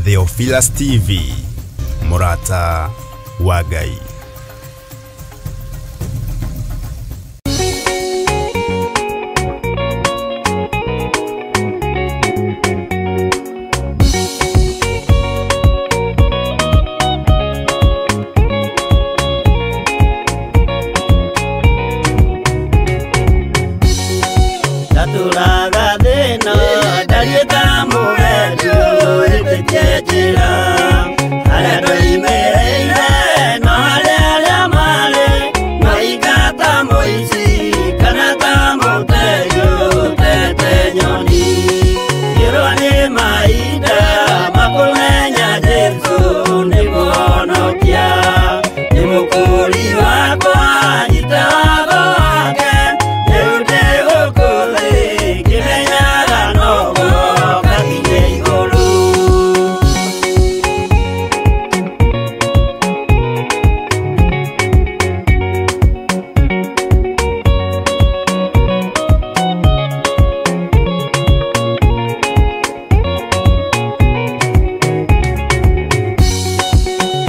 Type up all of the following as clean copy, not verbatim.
Theophilus TV, Murata wa Ngai. Ndatũraga thĩna ndariĩ ta mũgendi ũhĩtĩtie njĩra harĩa ndoimĩrĩire no harĩa arĩa marĩ mahinga ta mũici kana ta mũtegi ũtete nyoni ngĩrwo nĩ mahinda makũmenya Jesũ nĩ mũhonokia nĩ mũkũri wakwa nyita watho wake rĩu ndĩ gũkũ thĩ ngĩmenyaga noguo ngakinye igũrũ.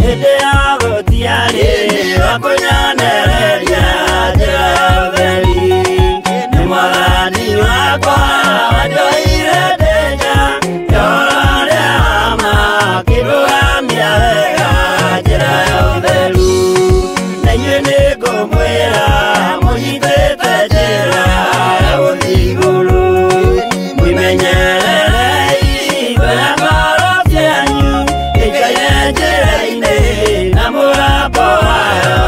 Hĩndĩ ya gũtiarĩ wa kũnyonereria njĩra ya ũtheri nĩ mwathani wakwa wanjoire ndĩ nja ihoro rĩa ma akĩndũgamia wega njĩra ya ũtheru na inyuĩ nĩngũmwĩra mũnyitĩte njĩra ya gũthiĩ igũrũ mwĩmenyererei ngoro ngoro cianyu ikaire njĩra-inĩ na mũgambo wayo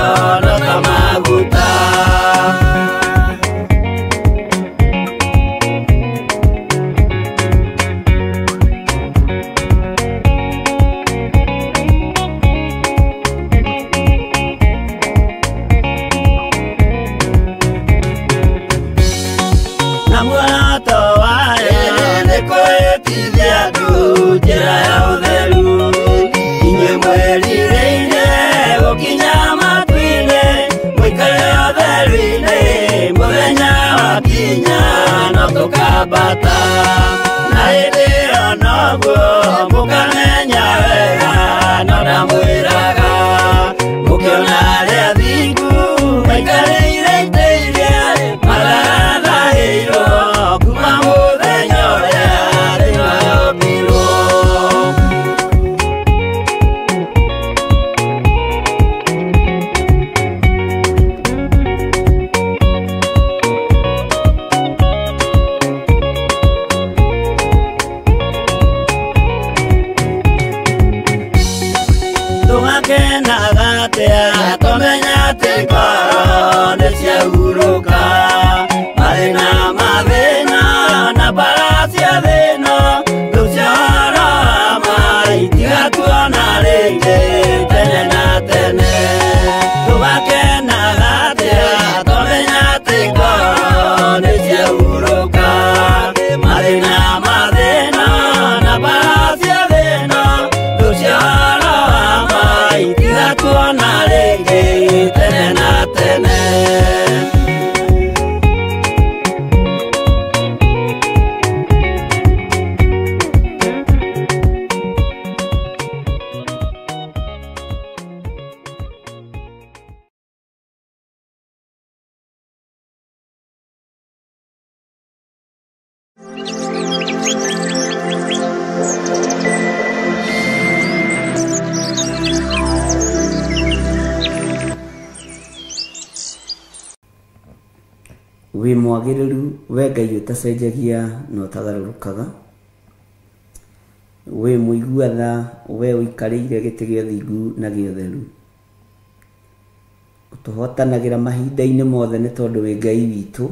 no ta maguta. Na muoroto wayo nĩ kwĩtithia andũ njĩra ya ũtheru inyuĩ mwĩrirĩire gũkinya matu-inĩ mũikare ũtheru-inĩ mũthenya wakinya no tũkambata na hĩndĩ ĩyo noguo mũkamenya wega no ndamwĩraga mũkĩona arĩa athingu maikarĩire itĩ iria matarathahĩirwo kuma mũthenya ũrĩa thĩ yombirwo. Tũgakenaga atĩa tũmenya atĩ ngoro nĩ ciahurũka mathĩna mathĩna na mbara cia thĩna thũ cia ũhoro wa ma itigatuona rĩngĩ tene na tene. Tũgakenaga atĩa tũmenya atĩ ngoro nĩ ciahurũka mathĩna mathĩna na mbara cia thĩna thũ cia ũhoro wa ma itigatuona rĩngĩ tene na tene. Wĩ mwagĩrĩru we Ngai ũtacenjagia na ũtagarũrũkaga, wĩ mũigua tha we ũikarĩire gĩtĩ gĩa ũthingu na gĩa ũtheru, ũtũhotanagĩra mahinda-inĩ mothe nĩ tondũ wĩ Ngai witũ,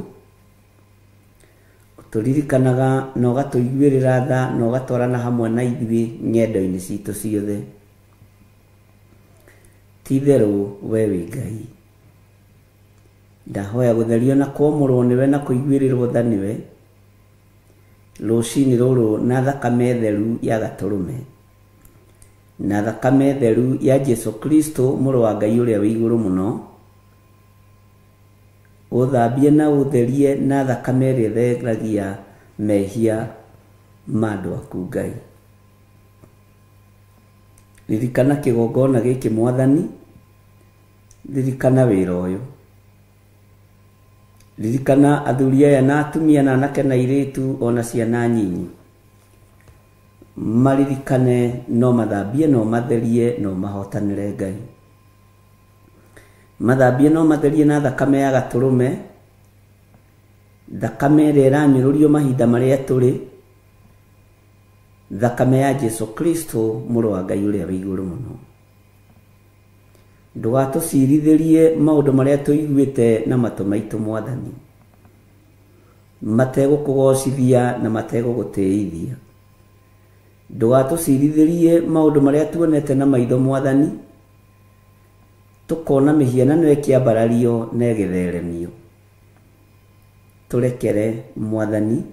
ũtũririkanaga na ũgatũiguĩrĩra tha na ũgatwarana hamwe na ithuĩ ng'endo-inĩ citũ ciothe. Ti itherũ we wĩ Ngai. Ndahoya gũtherio na kwamũrwo nĩwe na kũiguĩrĩrwo tha nĩwe, Rũcinĩ rũrũ na thakame theru ya gatũrũme, na thakame theru ya Jesu Kristo mũrũ wa Ngai ũrĩa wĩ igũrũ mũno. Ũthambie na ũtherie na thakame ĩrĩa ĩtheragia mehia ma andũ aku Ngai. Ririkana kĩgongona gĩkĩ Mwathani, ririkana wĩra ũyũ, ririkana athuri aya na atumia na anake na airĩtu ona ciana nyinyi, maririkane no mathambie no matherie no mahotanĩre Ngai. Mathambie no matherie na thakame ya gatũrũme, thakame ĩrĩa ĩranyũrũrio mahinda marĩa tũrĩ, thakame ya Jesu Kristo mũrũ wa Ngai ũrĩa wĩ igũrũ mũno. Ndũgatũcirithĩrie maũndũ marĩa tũiguĩte na matũ maitũ Mwathani, mategũkũgocithia na mategũgũtĩithia. Ndũgatũcirithĩrie maũndũ marĩa tuonete na maitho Mwathani, tũkona mĩhianano ĩkĩambarario na ĩgĩtheremio. Tũrekere Mwathani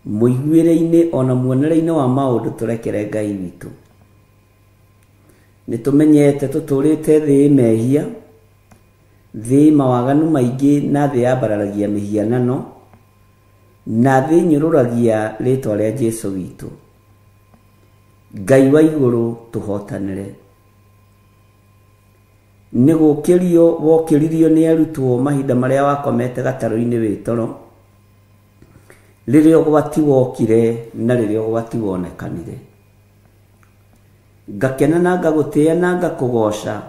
mũiguĩre-inĩ ona muonere-inĩ wa maũndũ, tũrekere Ngai witũ. Nĩ tũmenyete tũtũrĩte thĩ mehia, thĩ mawaganu maingĩ, na thĩ yambararagia mĩhianano, na thĩ nyũrũragia rĩtwa rĩa Jesu witũ. Ngai wa igũrũ tũhotanĩre. Nĩ gũkĩrio wokĩririo nĩ arutwo mahinda marĩa wakomete gatarũ-inĩ wĩ toro, rĩrĩa ũgwati wokire na rĩrĩa ũgwati wonekanire. Ngakena na ngagũtĩĩa na ngakũgoca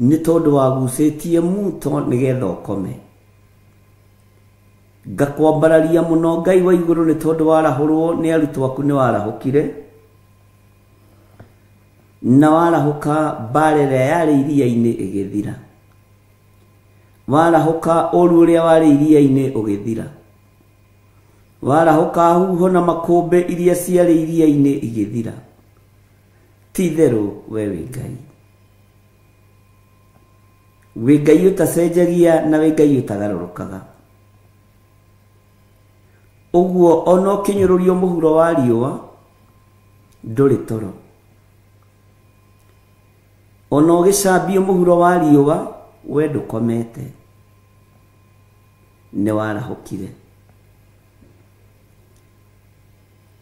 nĩ tondũ wagucĩtie muto nĩgetha ũkome. Ngakwambararia mũno Ngai wa igũrũ nĩ tondũ warahũrwo nĩ arutwo aku nĩ warahũkire, na warahũka mbara ĩrĩa yarĩ iria-inĩ ĩgĩthira, warahũka ũru ũrĩa warĩ iria-inĩ ũgĩthira, warahũka huho na makũmbĩ iria ciarĩ iria-inĩ igĩthira. Ti itherũ we wĩ Ngai, wĩ Ngai ũtacenjagia na wĩ Ngai ũtagarũrũkaga. Ũguo ona ũkĩnyũrũrio mũhuro wa riũa ndũrĩ toro, ona ũgĩcambio mũhuro wa riũa we ndũkomete, nĩ warahũkire.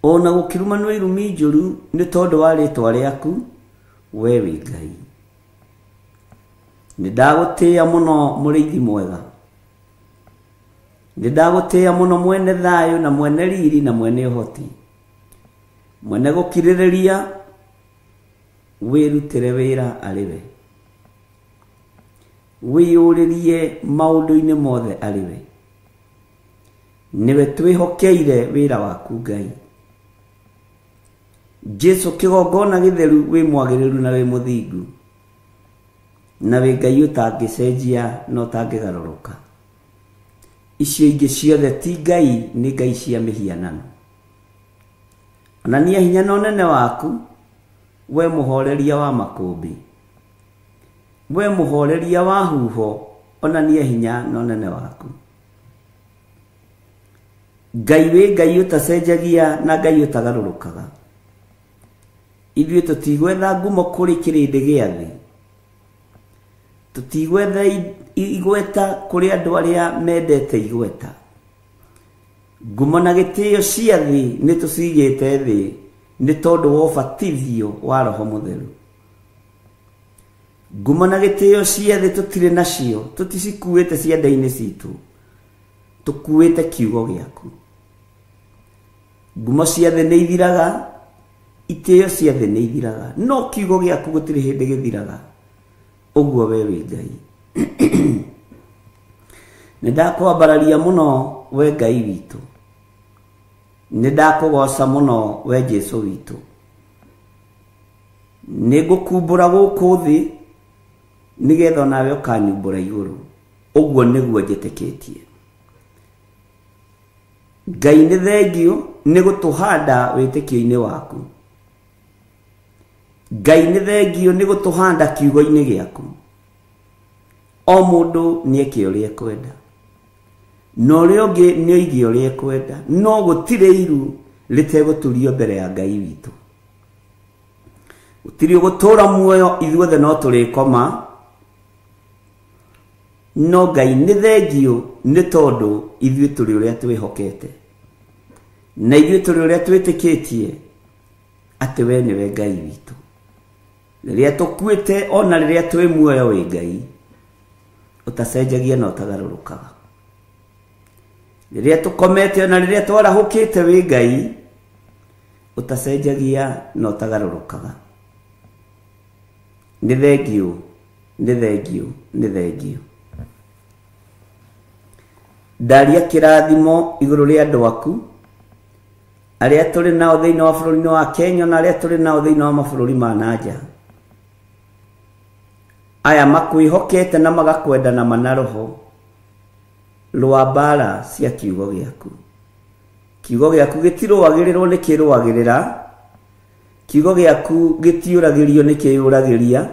Ona gũkĩrumanwo irumi njũru nĩ tondũ wa rĩtwa rĩaku, we wĩ Ngai. Nĩ ndagũtĩĩa mũno mũrĩithi mwega, nĩ ndagũtĩĩa mũno mwene thayũ na mwene riri na mwene ũhoti, mwene gũkirĩrĩria, wĩrutĩre wĩra arĩ we, wĩyũrĩrie maũndũ-inĩ mothe arĩ we. Nĩwe twĩhokeire wĩra waku Ngai. Jesu kĩgongona gĩtheru wĩ mwagĩrĩru na wĩ mũthingu, na wĩ Ngai ũtangĩcenjia na ũtangĩgarũrũka. Icio ingĩ ciothe ti Ngai, nĩ Ngai cia mĩhianano. Onania hinya na ũnene waku, we mũhoreria wa makũmbĩ, we mũhoreria wa huho, onania hinya na ũnene waku. Ngai wĩ Ngai ũtacenjagia na Ngai ũtagarũrũkaga. Ithuĩ tũtigwetha ngumo kũrĩ kĩrĩndĩ gĩa thĩ, tũtigwetha igweta kũrĩ andũ arĩa mendete igweta. Ngumo na gĩtĩo cia thĩ nĩ tũcigĩte thĩ nĩ tondũ wa ũbatithio wa Roho Mũtheru. Ngumo na gĩtĩo cia thĩ tũtirĩ nacio, tũticikuĩte ciande-inĩ citũ, tũkuĩte kiugo gĩaku. Ngumo cia thĩ nĩ ithiraga, itĩo cia thĩ nĩ ithiraga, no kiugo gĩaku gũtirĩ hĩndĩ gĩthiraga. Ũguo we wĩ Ngai. Nĩ ndakwambararia mũno we Ngai witũ, nĩ ndakũgoca mũno we Jesu witũ. Nĩ ngũkumbũra gũkũ thĩ nĩgetha onawe ũkanyumbũra igũrũ. Ũguo nĩguo njĩtĩkĩtie. Ngai nĩ thengio nĩ gũtũhanda wĩtĩkio-inĩ waku. Ngai nĩ thengio nĩ gũtũhanda kiugo-inĩ gĩaku. O mũndũ nĩ eke ũrĩa ekwenda. Na ũrĩa ũngĩ nĩ oige ũrĩa ekwenda, no gũtirĩ iru rĩtegũturio mbere ya Ngai witũ. Gũtirĩ ũgũtũũra muoyo, ithuothe no tũrĩkoma, no Ngai nĩ thengio nĩ tondũ ithuĩ tũrĩ ũrĩa twĩhokete na ithuĩ tũrĩ ũrĩa twĩtĩkĩtie atĩ we nĩwe Ngai witũ. Rĩrĩa tũkuĩte ona rĩrĩa twĩ muoyo wĩ Ngai ũtacenjagia na ũtagarũrũkaga. Rĩrĩa tũkomete ona rĩrĩa twarahũkĩte wĩ Ngai ũtacenjagia na ũtagarũrũkaga. Nĩ thengio, nĩ thengio, nĩ thengio. Ndaria kĩrathimo igũrũ rĩa andũ aku arĩa tũrĩ nao thĩinĩ wa bũrũri-inĩ wa Kenya na arĩa tũrĩ nao thĩinĩ wa mabũrũri ma na nja. Aya makwĩhokete na magakwenda na mana roho rwa mbara cia kiugo gĩaku. Kiugo gĩaku gĩtirũagĩrĩrwo nĩ kĩrũagĩrĩra, kiugo gĩaku gĩtiũragĩrio nĩ kĩyũragĩria,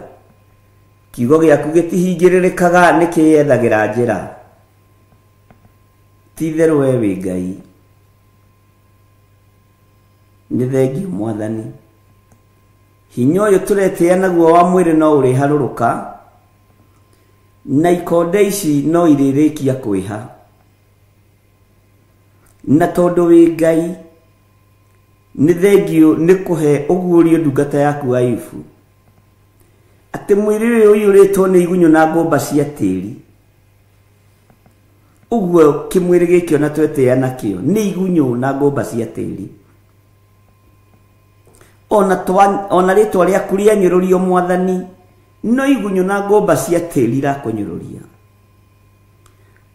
kiugo gĩaku gĩtihingĩrĩrĩkaga nĩ kĩyethagĩra njĩra. Ti itherũ we wĩ Ngai. Nĩ thengio Mwathani. Hinya ũyũ tũretĩĩa naguo wa mwĩrĩ no ũrĩharũrũka, na ikonde ici no irĩrĩkia kwĩha. Na tondũ wĩ Ngai, nĩ thengio nĩ kũhe ũguũrio ndungata yaku Ayubu atĩ mwĩrĩ ũyũ ũiyũrĩtwo nĩ igunyũ na ngũmba cia tĩri. Ũguo kĩmwĩrĩ gĩkĩ ona twetĩĩa nakĩo nĩ igunyũ na ngũmba cia tĩri. Ona rĩtwa rĩaku rĩanyũrũrio Mwathani, no igunyũ na ngũmba cia tĩri irakũnyũrũria.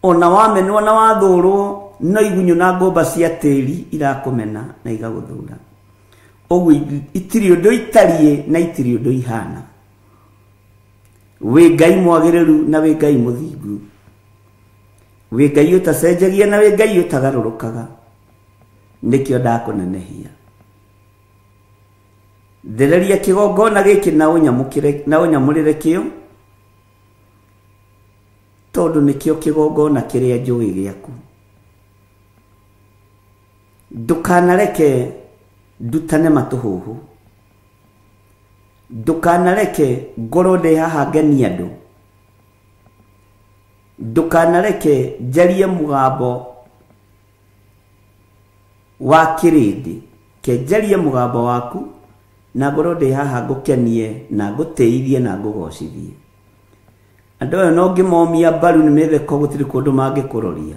Ona wamenwo na wathũrwo, no igunyũ na ngũmba cia tĩri irakũmena na igagũthũra. Ũguo itirĩ ũndũ itariĩ na itirĩ ũndũ ihana. Wĩ Ngai mwagĩrĩru na wĩ Ngai mũthingu, wĩ Ngai ũtacenjagia na wĩ Ngai ũtagarũrũkaga. Nĩkĩo ndakũnenehia. Thereria kĩgongona gĩkĩ na ũnyamũkĩre, na ũnyamũrĩre kĩo, tondũ nĩkĩo kĩgongona kĩrĩa njũĩ gĩaku. Ndũkanareke ndutane matũhũhũ, ndũkanareke ngorwo ndĩ haha ngenie andũ, ndũkanareke njarie mũgambo wa kĩrĩndĩ, ke njarie mũgambo waku na ngorwo ndĩ haha ngũkenie na ngũtĩithie na ngũgocithie. Andũ aya no ngĩmomia mbaru nĩ mĩtheko, gũtirĩ kũndũ mangĩkũroria.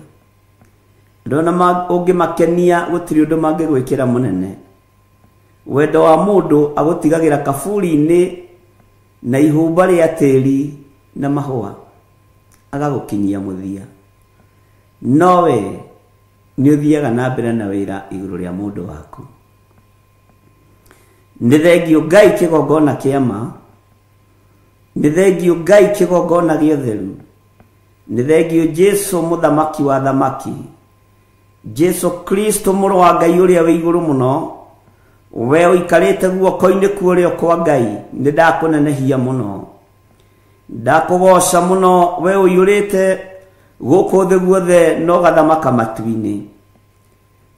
Andũ aya ũngĩmakenia gũtirĩ ũndũ mangĩgwĩkĩra mũnene. Wendo wa mũndũ agũtigagĩra kaburi-inĩ na ihũmba rĩa tĩri na mahũa, agagũkinyia mũthia. No we nĩ ũthiaga na mbere na wĩra igũrũ rĩa mũndũ waku. Nĩ thengio Ngai kĩgongona kĩa ma, nĩ thengio Ngai kĩgongona gĩa ũtheru, nĩ thengio Jesũ mũthamaki wa thamaki, Jesũ Kristo mũrũ wa Ngai ũrĩa wĩ igũrũ mũno, we ũikarĩte guoko-inĩ kwa ũrĩo kwa Ngai, nĩ ndakũnenehia mũno, ndakũgoca mũno, we ũiyũrĩte gũkũ thĩ guothe na ũgathamaka matu-inĩ.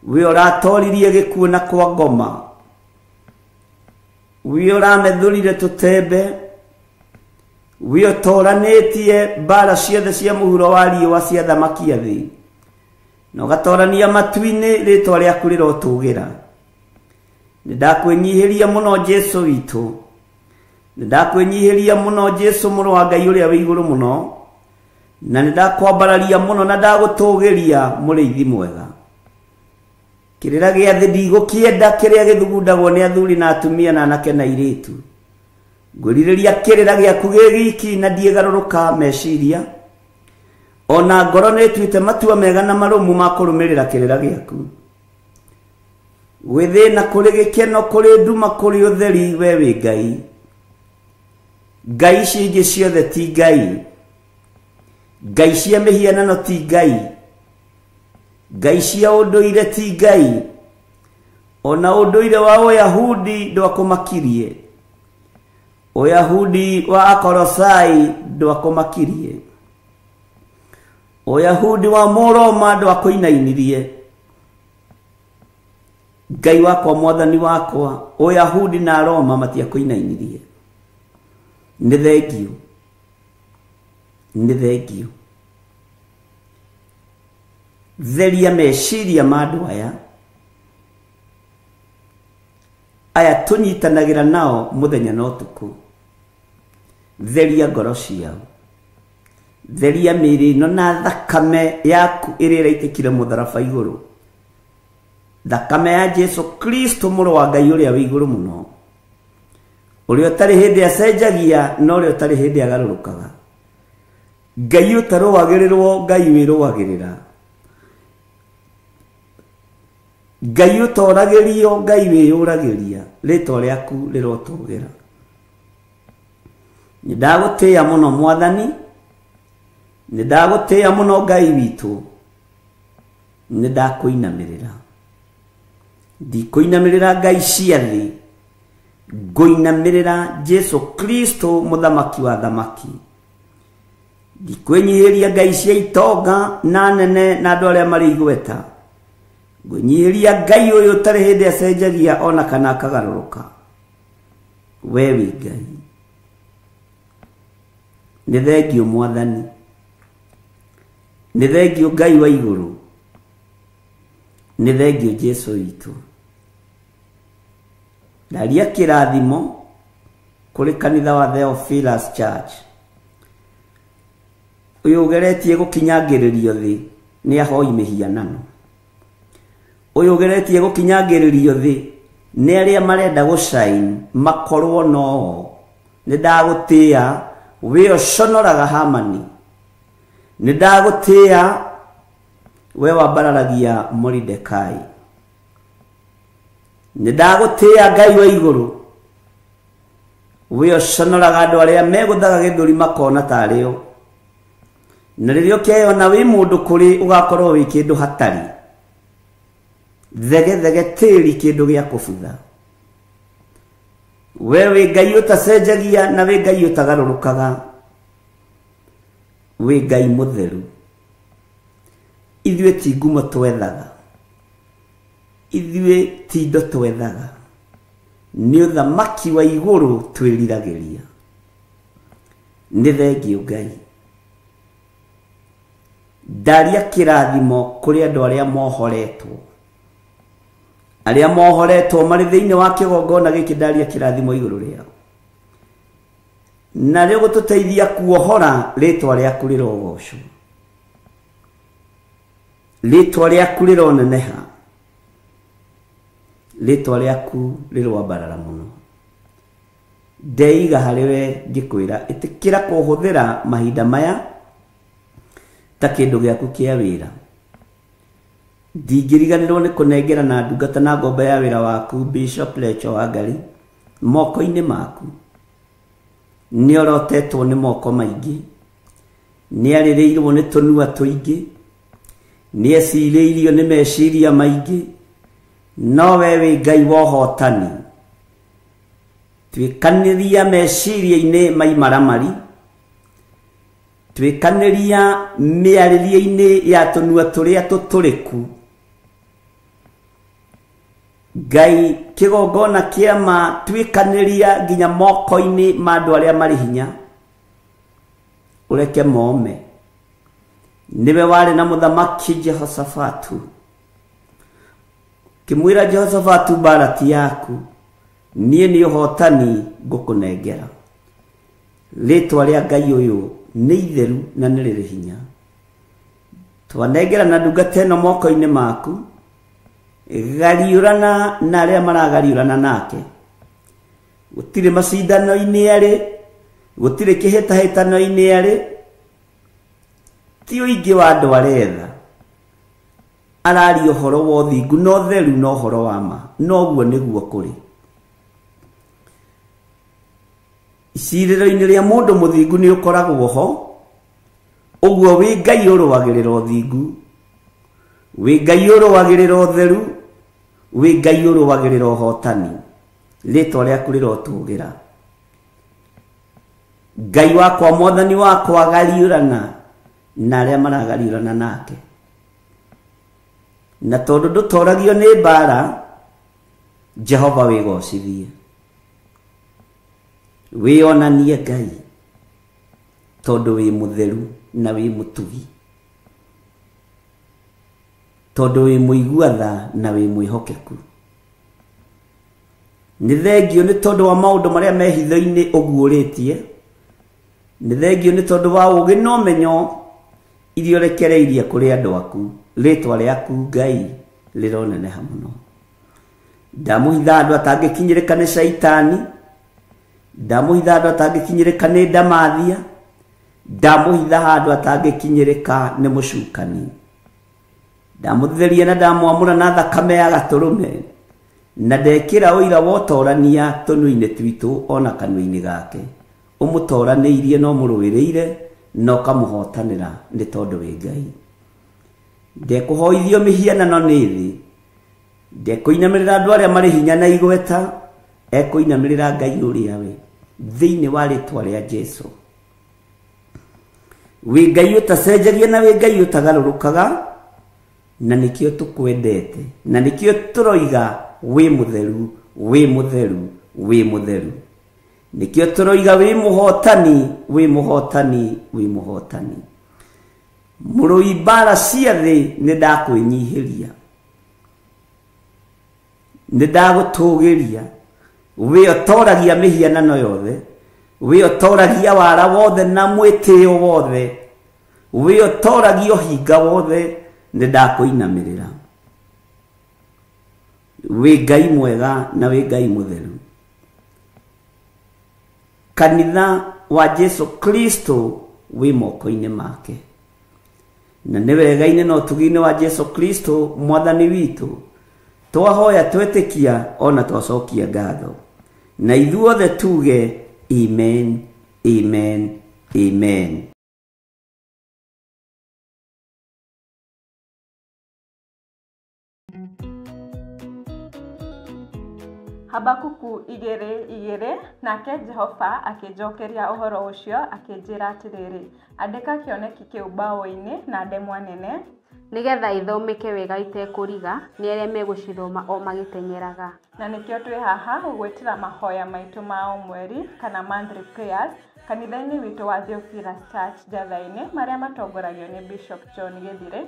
We ũratoririe gĩkuũ na kwa ngoma, we ũramethũrire tũtembe, we ũtoranĩtie mbara ciothe cia mũhuro wa riũa cia thamaki a thĩ, na ũgatorania matu-inĩ, rĩtwa rĩaku rĩrotũgĩra. Nĩ ndakwĩnyihĩria mũno Jesũ witũ, nĩ ndakwĩnyihĩria mũno Jesũ mũrũ wa Ngai ũrĩa wĩ igũrũ mũno, na nĩ ndakwambararia mũno na ndagũtũgĩria mũrĩithi mwega. Kĩrĩra gĩa thĩ ndigũkĩenda, kĩrĩa gĩthugundagwo nĩ athuri na atumia na anake na airĩtu. Ngwĩrirĩria kĩrĩra gĩaku gĩ giki na ndiĩgarũrũka meciria, ona ngoro nĩ ĩtuĩte matua mega na marũmu ma kũrũmĩrĩra kĩrĩra gĩaku. Gwĩ thĩna kũrĩ gĩkeno, kũrĩ nduma, kũrĩ ũtheri, we wĩ Ngai. Ngai ici ingĩ ciothe ti Ngai, Ngai cia mĩhianano ti Ngai, Ngai cia ũndũire ti Ngai, ona ũndũire wa Ũyahudi ndwakũmakirie, Ũyahudi wa Akorosai ndwakũmakirie, Uyahudi wa Mũroma ndwakũinainirie. Ngai wakwa mwathani wakwa, Uyahudi na Roma matiakũinainirie. Nĩ thengio, nĩ thengio. Theria meciria ma andũ aya, aya tũnyitanagĩra nao mũthenya na ũtukũ. Theria ngoro ciao, theria mĩĩrĩ ĩno na thakame yaku ĩrĩa ĩraitĩkire mũtharaba igũrũ, thakame ya Jesu Kristo mũrũ wa Ngai ũrĩa wĩ igũrũ mũno, ũrĩa ũtarĩ hĩndĩ acenjagia na ũrĩa ũtarĩ hĩndĩ agarũrũkaga. Ngai ũtarũagĩrĩrwo, Ngai wĩrũagĩrĩra. Ngai ũtoragĩrio, Ngai wĩyũragĩria. Rĩtwa rĩaku rĩrotũgĩra. Nĩ ndagũtĩĩa mũno mwathani, nĩ ndagũtĩĩa mũno Ngai witũ, nĩ ndakũinamĩrĩra. Ndikũinamĩrĩra Ngai cia thĩ, ngũinamĩrĩra Jesu Kristo mũthamaki wa thamaki. Ndikwĩnyihĩria Ngai cia itonga na nene na andũ arĩa marĩ igweta. Ngwĩnyihĩria Ngai ũyũ ũtarĩ hĩndĩ acenjagia ona kana akagarũrũka. We wĩ Ngai. Nĩ thengio mwathani, nĩ thengio Ngai wa igũrũ, nĩ thengio Jesu witũ. Ndaria kĩrathimo kũrĩ kanitha wa Theophilus Church ũyũ ũgeretie gũkinyangĩrĩrio thĩ nĩ ahoi mĩhianano, ũyũ ũgeretie gũkinyangĩrĩrio thĩ nĩ arĩa marenda gũcain makorwo noo. Nĩ ndagũtĩĩa we ũconoraga Hamani, nĩ ndagũtĩĩa we wambararagia Moridekai, nĩ ndagũtĩĩa Ngai wa igũrũ we ũconoraga andũ arĩa megũthaga gĩthũri makona tarĩo, na rĩrĩa ũkeyona wĩ mũndũ kũrĩ ũgakorwo wĩ kĩndũ hatarĩ, thegethege tĩri kĩndũ gĩa kũbutha. We wĩ Ngai ũtacenjagia na wĩ Ngai ũtagarũrũkaga, wĩ Ngai mũtheru. Ithuĩ ti ngumo twethaga, ithuĩ ti indo twethaga, nĩ ũthamaki wa igũrũ twĩriragĩria. Nĩ thengio Ngai. Ndaria kĩrathimo kũrĩ andũ arĩa mohoretwo, arĩa mohoretwo marĩ thĩinĩ wa kĩgongona gĩkĩ. Ndaria kĩrathimo igũrũ rĩao, na rĩo gũtũteithia kuohora. Rĩtwa rĩaku rĩrogocwo, rĩtwa rĩaku rĩroneneha, rĩtwa rĩaku rĩroambarara mũno. Ndeiga harĩ we ngĩkwĩra ĩtĩkĩra kũhũthĩra mahinda maya ta kĩndũ gĩaku kĩa wĩra. Ndingĩriganĩrwo nĩ kũnengera na ndungata na ngombo ya wĩra waku Bishop Lecho Wangari moko-inĩ maku. Nĩ orotetwo nĩ moko maingĩ, nĩ arĩrĩirwo nĩ tũnua tũingĩ, nĩ ecirĩirio nĩ meciria maingĩ, no we wĩ Ngai wa ũhotani. Tuĩkanĩria meciria-inĩ maimaramari, tuĩkanĩria mĩarĩrie-inĩ ya tũnua tũrĩa tũtũrĩku. Ngai kĩgongona kĩa ma, tuĩkanĩria nginya moko-inĩ ma andũ arĩa marĩ hinya, ũreke mome. Nĩwe warĩ na mũthamaki Jehoshafatu, kĩmwĩra Jehoshafatu, mbara ti yaku, niĩ nĩ ũhotani ngũkũnengera. Rĩtwa rĩa Ngai ũyũ nĩ itheru na nĩ rĩrĩ hinya. Twanengera na ndungata ĩno moko-inĩ maku, gariũrana na arĩa maragariũrana nake. Gũtirĩ macindano-inĩ arĩ, gũtirĩ kĩhĩtahĩtano-inĩ arĩ, ti ũingĩ wa andũ aretha, araria ũhoro wa ũthingu na ũtheru na ũhoro wa ma, noguo nĩguo kũrĩ. Icirĩro-inĩ rĩa mũndũ mũthingu nĩ ũkoragwo ho, ũguo wĩ Ngai ũrũagĩrĩra ũthingu, wĩ Ngai ũrũagĩrĩra ũtheru, wĩ Ngai ũrũagĩrĩra ũhotani. Rĩtwa rĩaku rĩrotũgĩra. Ngai wakwa, mwathani wakwa, gariũrana na arĩa maragariũrana nake. Na tondũ ndũtoragio nĩ mbara, Jehova wĩgocithie, wĩonanie Ngai, tondũ wĩ mũtheru na wĩ mũtugi, tondũ wĩ mũigua tha na wĩ mwĩhokeku. Nĩ thengio nĩ tondũ wa maũndũ marĩa me hitho-inĩ ũguũrĩtie, nĩ thengio nĩ tondũ wa ũũgĩ na ũmenyo iria ũrekereirie kũrĩ andũ aku. Rĩtwa rĩaku Ngai rĩroneneha mũno. Ndamũhitha andũ atangĩkinyĩrĩka nĩ caitani, ndamũhitha andũ atangĩkinyĩrĩka nĩ ndamathia, ndamũhitha handũ atangĩkinyĩrĩka nĩ mũcukani. Ndamũtheria na ndamwamũra na thakame ya gatũrũme, na ndekĩra ũira wa ũtorania tũnua-inĩ twitũ ona kanua-inĩ gake. Ũmũtoranĩirie na ũmũrũĩrĩire na ũkamũhotanĩra nĩ tondũ wĩ Ngai. Ndekũhoithio mĩhianano nĩ thĩ, ndekũinamĩrĩra andũ arĩa marĩ hinya na igweta, ekũinamĩrĩra Ngai ũrĩa we thĩinĩ wa rĩtwa rĩa Jesũ. Wĩ Ngai ũtacenjagia na wĩ Ngai ũtagarũrũkaga, na nĩkĩo tũkwendete, na nĩkĩo tũroiga wĩ mũtheru, wĩ mũtheru, wĩ mũtheru. Nĩkĩo tũroiga wĩ mũhotani, wĩ mũhotani, wĩ mũhotani. Mũrũi mbara cia thĩ nĩ ndakwĩnyihĩria, nĩ ndagũtũgĩria. Wĩ ũtoragia mĩhianano yothe, wĩ ũtoragia wara wothe na mwĩtĩo wothe, wĩ ũtoragia ũhinga wothe, nĩ ndakũinamĩrĩra. Wĩ Ngai mwega na wĩ Ngai mũtheru. Kanitha wa Jesu Kristo wĩ moko-inĩ make, na nĩ wega-inĩ na ũtugi-inĩ wa Jesu Kristo mwathani witũ twahoya twetĩkia ona twacokia ngatho, na ithuothe tuge amen, amen, amen. Habakuku 2:2. Nake Jehova akĩnjokeria ũhoro ũcio akĩnjĩra atĩrĩrĩ, andĩka kĩoneki kĩu mbaũ-inĩ na ndemwa nene, nĩgetha ithomeke wega itekũriga nĩ arĩa megũcithoma o magĩteng'eraga. Na nĩkĩo twĩ haha gũgwĩtĩra mahoya maitũ ma o mweri kana monthly prayers kanitha-inĩ witũ wa Theophilus Church Njatha-inĩ, marĩa matongoragio nĩ Bishop John Gĩthire.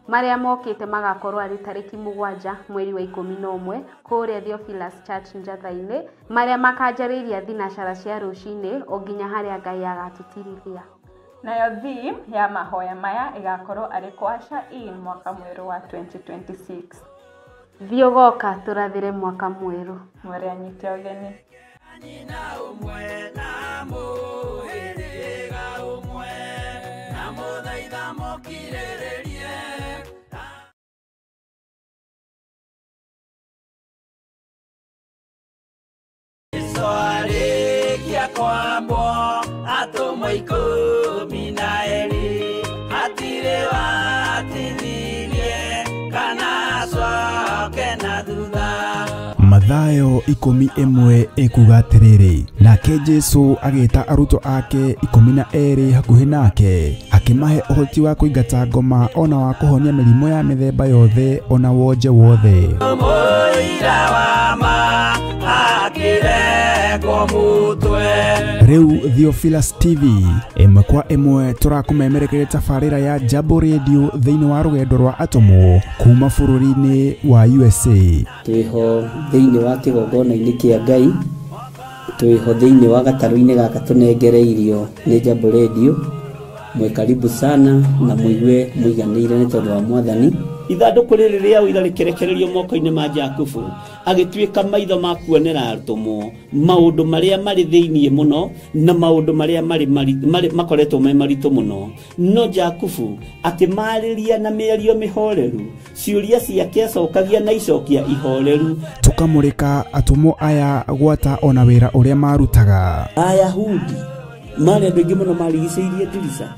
Marĩa mokĩte magakorwo arĩ tarĩki 7 mweri wa 11 kũrĩa Theophilus Church Njatha-inĩ, marĩa makanjarĩria thinacara cia rũcinĩ o nginya harĩa Ngai agatũtirithia. Nayo theme ya mahoya maya ĩgakorwo arĩ Kwasha in mwaka mwerũ wa 2026. Thiĩ ũgoka tũrathĩre mwaka mwerũ. Mwere anyite ũgeni. Nyina ũmwe na mũhĩrĩga ũmwe, na mũthaitha mũkirĩrĩrie. Jesũ arĩkia kwambwo, atũmwo 12, hatirĩ watithirie kana acoke na thutha. Mathayo 11 ĩkuga atĩrĩrĩ, nake Jesũ agĩta arutwo ake 12 hakuhĩ nake, akĩmahe ũhoti wa kũingata ngoma ona wa kũhonia mĩrimũ ya mĩthemba yothe ona wonje wothe. Mũira wa ma akĩrengwo mũtwe. Rĩu Theophilus TV ĩmwe kwa ĩmwe tũrakũmemerekeria tabarĩra ya Jambo Radio thĩinĩ wa rũgendo rwa atũmwo kuma bũrũri-inĩ wa USA. Twĩho thĩinĩ wa kĩgongona-inĩ kĩa Ngai, twĩho thĩinĩ wa gatarũ-inĩ gaka tũnengereirio nĩ Jambo Radio. Mwĩ karibu sana na mũigue mũiganĩire nĩ tondũ wa Mwathani. Ithandũkũ rĩrĩ rĩa ũira rĩkĩrekererio moko-inĩ ma Jakubu, agĩtuĩka maitho ma kuonera atũmwo maũndũ marĩa marĩ thĩinĩ mũno na maũndũ marĩa marĩ makoretwo me maritũ mũno. No Jakubu akĩmarĩria na mĩario mĩhoreru, ciũria ciake acokagia na icokia ihoreru. Tũkamũrĩka atũmwo aya gwata ona wĩra ũrĩa marutaga. Ayahudi marĩ andũ aingĩ mũno marigicĩirie ndirica.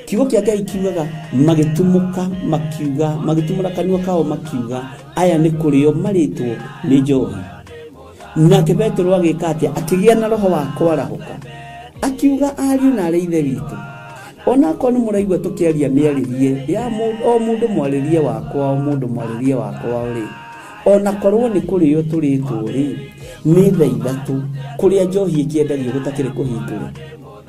Kiugo kĩa Ngai kiugaga magĩtumũka makiuga, magĩtumũra kanua kao makiuga, aya nĩ kũrĩo marĩtwo nĩ njohi. Nake Petero agĩka atĩa? Akĩgĩa na roho wa kwarahũka, akiuga ariũ na arĩ ithe witũ, Onakorwo nĩ mũraigua tũkĩaria mĩarĩrie ya o mũndũ mwarĩrie wakwa, o mũndũ mwarĩrie wakwa rĩ, onakorwo nĩ kũrĩo tũrĩtwo rĩ, nĩ thaa 3 kũrĩa njohi ĩkĩendagio gũtakĩrĩ kũhingũre,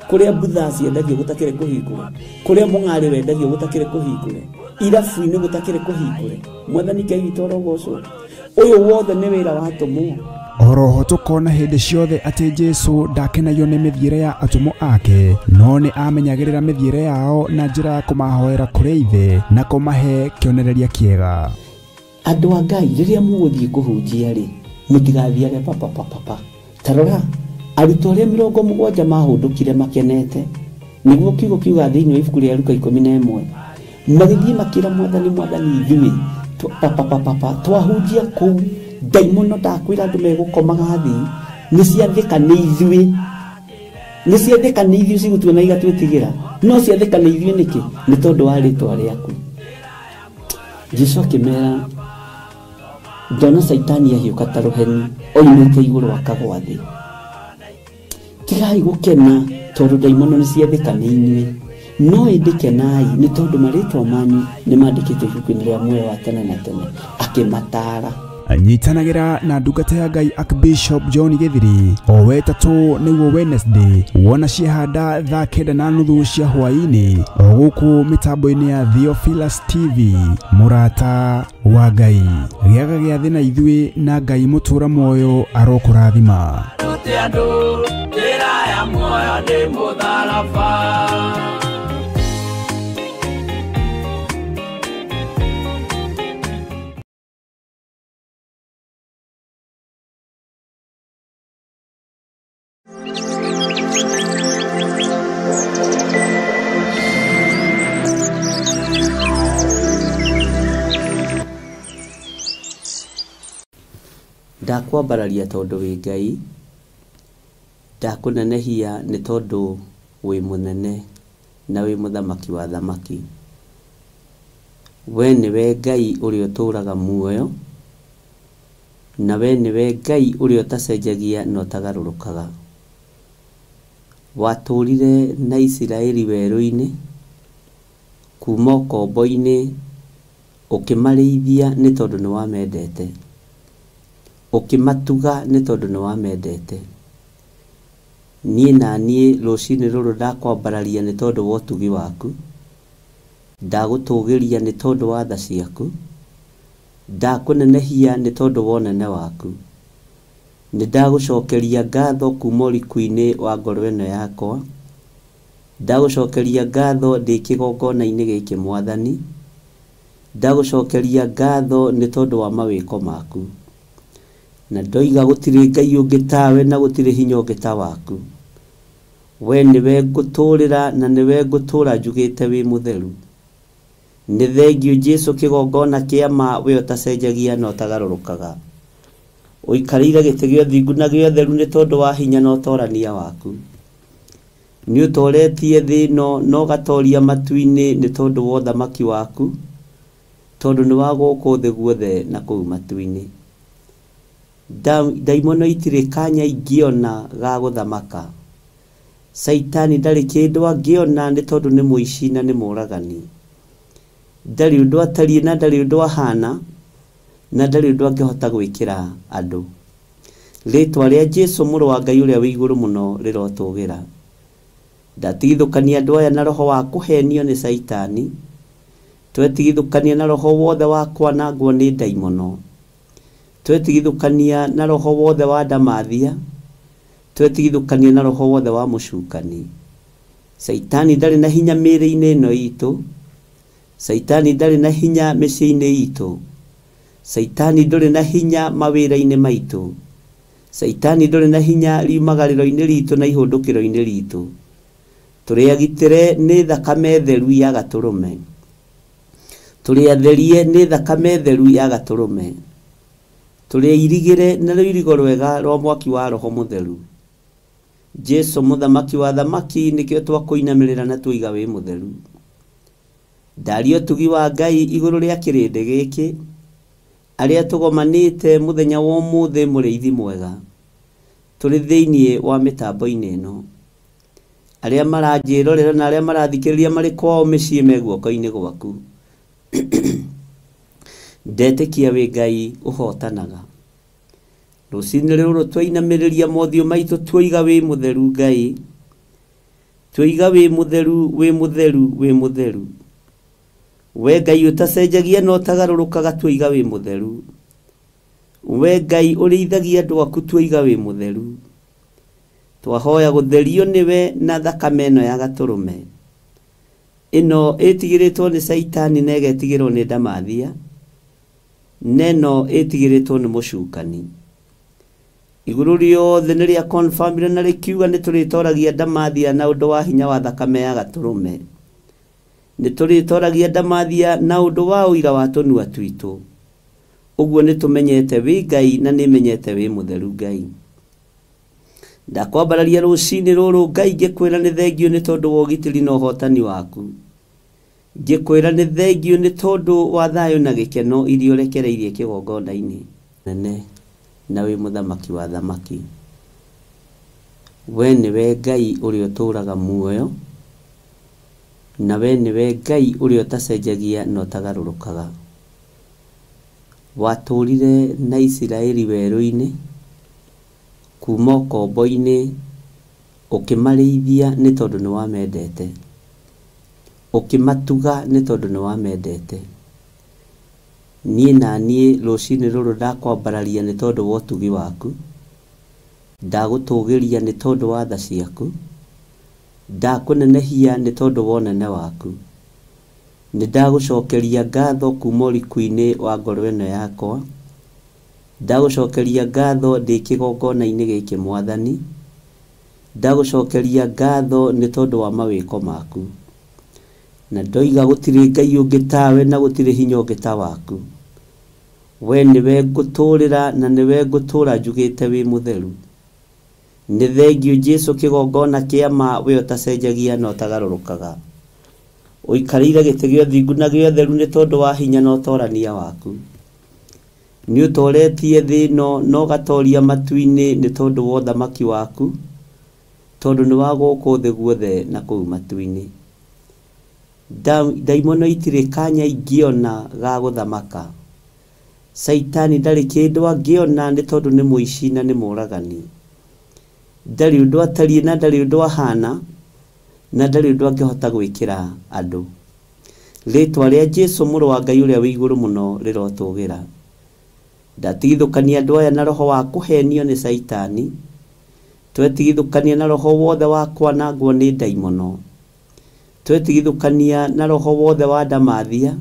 kũrĩa mbutha ciendagio gũtakĩrĩ kũhingũre, kũrĩa mũng'arĩ wendagio gũtakĩrĩ kũhingũre, irabu-inĩ gũtakĩrĩ kũhingũre. Mwathani Ngai witũ arogocwo. Ũyũ wothe nĩ wĩra wa atũmwo. Oroho tũkona hĩndĩ ciothe atĩ Jesũ ndakenagio nĩ mĩthiĩre ya atũmwo ake, no nĩ amenyagĩrĩra mĩthiĩre yao na njĩra ya kũmahoera kũrĩ Ithe na kũmahe kĩonereria kĩega. Andũ a Ngai, rĩrĩa mũgũthiĩ kũhunjia rĩ, mũtigathiage papapapapa. Ta rora, arutwo arĩa 70 mahũndũkire makenete, nĩguo kiugo kiuga thĩinĩ wa ibuku rĩa Luka 11, magĩthiĩ makĩra Mwathani, Mwathani ithuĩ papapapapa twahunjia kũu ndaimono ndakwĩra andũ megũkomaga thĩ, nĩ ciathĩka nĩ ithuĩ, nĩ ciathĩka nĩ ithuĩ cigũtuona igatwĩtigĩra, no ciathĩka nĩ ithuĩ nĩkĩ? Nĩ tondũ wa rĩtwa rĩaku. Jesũ akĩmera, ndona Caitani ahiũka ta rũheni oimĩte igũrũ akagwa thĩ. Tigai gũkena tondũ ndaimono nĩ ciathĩka nĩ inyuĩ, no ĩndĩ kenai nĩ tondũ marĩtwa manyu nĩ mandĩkĩtwo ibuku-inĩ rĩa muoyo wa tene na tene. Akĩmataara. Nyitanagĩra na ndungata ya Ngai Archbishop John Gĩthiri o wetatũ nĩguo Wednesday, wona ciahanda thaa 9:30 cia hwaĩ-inĩ, o gũkũ mĩtambo-inĩ ya Theophilus TV. Mũrata wa Ngai, gĩaga gĩathĩ na ithuĩ, na Ngai mũtũra muoyo arokũrathima. Rute andũ njĩra ya muoyo nĩ mũtharaba. Ndakwambararia tondũ wĩ Ngai, ndakũnenehia nĩ tondũ wĩ mũnene na wĩ mũthamaki wa thamaki. We nĩwe Ngai ũrĩa ũtũũraga muoyo, na we nĩwe Ngai ũrĩa ũtacenjagia na ũtagarũrũkaga. Watũũrire na Isiraeli werũ-inĩ, kuma ũkombo-inĩ, ũkĩmarĩithia nĩ tondũ nĩ wamendete, ũkĩmatuga nĩ tondũ nĩ wamendete. Niĩ na niĩ rũcinĩ rũrũ ndakwambararia nĩ tondũ wa ũtugi waku, ndagũtũgĩria nĩ tondũ wa tha ciaku, ndakũnenehia nĩ tondũ wa ũnene waku. Nĩ ndagũcokeria ngatho kuma ũriku-inĩ wa ngoro ĩno yakwa, ndagũcokeria ngatho ndĩ kĩgongona-inĩ gĩkĩ Mwathani, ndagũcokeria ngatho nĩ tondũ wa mawĩko maku. Na ndoiga gũtirĩ Ngai ũngĩ tawe na gũtirĩ hinya ũngĩ ta waku. We nĩwe ngũtũũrĩra na nĩwe ngũtũũra njugĩte wĩ mũtheru. Nĩ thengiũ Jesũ kĩgongona kĩa ma, we ũtacenjagia na ũtagarũrũkaga. Ũikarĩire gĩtĩ gĩa ũthingu na gĩa ũtheru nĩ tondũ wa hinya na ũtorania waku. Nĩ ũtoretie thĩ ĩno na ũgatoria matu-inĩ nĩ tondũ wa ũthamaki waku, tondũ nĩ wa gũkũ thĩ guothe na kũu matu-inĩ. Ndaimono itirĩ kanya ingĩona ga gũthamaka. Caitani ndarĩ kĩndũ angĩona nĩ tondũ nĩ mũici na nĩ mũragani. Ndarĩ ũndũ atariĩ na ndarĩ ũndũ ahana, na ndarĩ ũndũ angĩhota gwĩkĩra andũ. Rĩtwa rĩa Jesũ mũrũ wa Ngai ũrĩa wĩ igũrũ mũno rĩrotũgĩra. Ndatigithũkania andũ aya na roho wa kũhenio nĩ Caitani, twetigithũkania na roho wothe wa kwanangwo nĩ ndaimono, twetigithũkania na roho wothe wa ndamathia, twetigithũkania na roho wothe wa mũcukani. Caitani ndarĩ na hinya mĩĩrĩ-inĩ ĩno itũ, Caitani ndarĩ na hinya mĩciĩ-inĩ itũ, Caitani ndũrĩ na hinya mawĩra-inĩ maitũ, Caitani ndũrĩ na hinya riumagarĩro-inĩ ritũ na ihũndũkĩro-inĩ ritũ. Tũrĩ agitĩre nĩ thakame theru ya gatũrũme, tũrĩ atherie nĩ thakame theru ya gatũrũme, tũrĩ airigĩre na rũirigo rwega rwa mwaki wa roho mũtheru. Jesũ mũthamaki wa thamaki, nĩkĩo twakũinamĩrĩra na tuiga wĩ mũtheru. Ndaria ũtugi wa Ngai igũrũ rĩa kĩrĩndĩ gĩkĩ, arĩa tũgomanĩte mũthenya wa ũmũthĩ mũrĩithi mwega, tũrĩ thĩinĩ wa mĩtambo-inĩ ĩno. Arĩa maranjĩrorera na arĩa marathikĩrĩria marĩ kwao mĩciĩ me guoko-inĩ gwaku. Ndetĩkia wĩ Ngai ũhotanaga. Rũcinĩ rũrũ twainamĩrĩria mothiũ maitũ tuoiga wĩ mũtheru Ngai. Tuoiga wĩ mũtheru, wĩ mũtheru, wĩ mũtheru. We Ngai ũtacenjagia na ũtagarũrũkaga tuoiga wĩ mũtheru. We Ngai ũrĩithagia andũ aku tuoiga wĩ mũtheru. Twahoya gũtherio nĩwe na thakame ĩno ya gatũrũme. Ĩno ĩtigĩrĩtwo nĩ Caitani na ĩgetigĩrwo nĩ ndamathia. Na ĩno ĩtigĩrĩtwo nĩ mũcukani. Igũrũ rĩothe nĩ rĩa confirmire na rĩkiuga nĩ tũrĩtoragia ndamathia na ũndũ wa hinya wa thakame ya gatũrũme. Nĩ tũrĩtoragia ndamathia na ũndũ wa ũira wa tũnua twitũ. Ũguo nĩ tũmenyete wĩ Ngai na nĩ menyete wĩ mũtheru Ngai. Ndakwambararia rũcinĩ rũrũ Ngai ngĩkwĩra nĩ thengio nĩ tondũ wa ũgitĩri na ũhotani waku. Ngĩkwĩra nĩ thengio nĩ tondũ wa thayũ na gĩkeno iria ũrekereirie kĩgongona-inĩ. Nene na wĩ mũthamaki wa thamaki. We nĩwe Ngai ũrĩa ũtũũraga muoyo, na we nĩwe Ngai ũrĩa ũtacenjagia na ũtagarũrũkaga. Watũũrire na Isiraeli werũ-inĩ, kuma ũkombo-inĩ, ũkĩmarĩithia nĩ tondũ nĩ wamendete. Ũkĩmatuga nĩ tondũ nĩ wamendete. Niĩ na niĩ rũcinĩ rũrũ ndakwambararia nĩ tondũ wa ũtugi waku. Ndagũtũgĩria nĩ tondũ wa tha ciaku. Ndakũnenehia nĩ tondũ wa ũnene waku. Nĩ ndagũcokeria ngatho kuma ũriku-inĩ wa ngoro ĩno yakwa. Ndagũcokeria ngatho ndĩ kĩgongona-inĩ gĩkĩ Mwathani. Ndagũcokeria ngatho nĩ tondũ wa mawĩko maku. Na ndoiga gũtirĩ Ngai ũngĩ tawe na gũtirĩ hinya ũngĩ ta waku. We nĩwe ngũtũũrĩra na nĩwe ngũtũũra njugĩte wĩ mũtheru. Nĩ thengio Jesũ kĩgongona kĩa ma we ũtacenjagia na ũtagarũrũkaga. Ũikarĩire gĩtĩ gĩa ũthingu na gĩa ũtheru nĩ tondũ wa hinya na ũtorania waku. Nĩ ũtoretie thĩ ĩno na ũgatoria matu-inĩ nĩ tondũ wa ũthamaki waku, tondũ nĩ wa gũkũ thĩ guothe na kũu matu-inĩ. Ndaimono itirĩ kanya ingĩona ga gũthamaka. Caitani ndarĩ kĩndũ angĩona nĩ tondũ nĩ mũici na nĩ mũragani. Ndarĩ ũndũ atariĩ na ndarĩ ũndũ ahana na ndarĩ ũndũ angĩhota gwĩkĩra andũ. Rĩtwa rĩa Jesũ mũrũ wa Ngai ũrĩa wĩ igũrũ mũno rĩrotũgĩra. Ndatigithũkania andũ aya na roho wa kũhenio nĩ Caitani. Twetigithũkania na roho wothe wa kwanangwo nĩ ndaimono. Twetigithũkania na roho wothe wa ndamathia.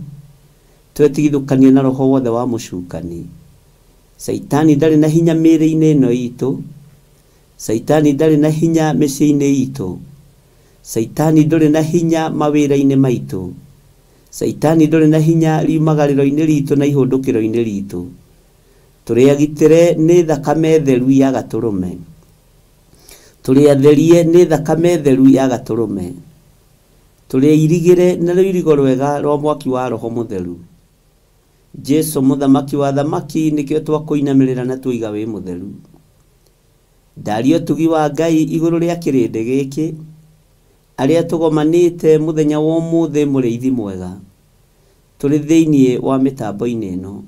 Twetigithũkania na roho wothe wa mũcukani. Caitani ndarĩ na hinya mĩĩrĩ-inĩ ĩno itũ. Caitani ndarĩ na hinya mĩciĩ-inĩ itũ. Caitani ndũrĩ na hinya mawĩra-inĩ maitũ. Caitani ndũrĩ na hinya riumagarĩro-inĩ ritũ na ihũndũkĩro-inĩ ritũ. Tũrĩ agitĩre nĩ thakame theru ya gatũrũme. Tũrĩ atherie nĩ thakame theru ya gatũrũme. Tũrĩ airigĩre na rũirigo rwega rwa mwaki wa roho mũtheru. Jesũ mũthamaki wa thamaki nĩkĩo twakũinamĩrĩra na tuiga wĩ mũtheru. Ndaria ũtugi wa Ngai igũrũ rĩa kĩrĩndĩ gĩkĩ, arĩa tũgomanĩte mũthenya wa ũmũthĩ mũrĩithi mwega. Tũrĩ thĩinĩ wa mĩtambo-inĩ ĩno.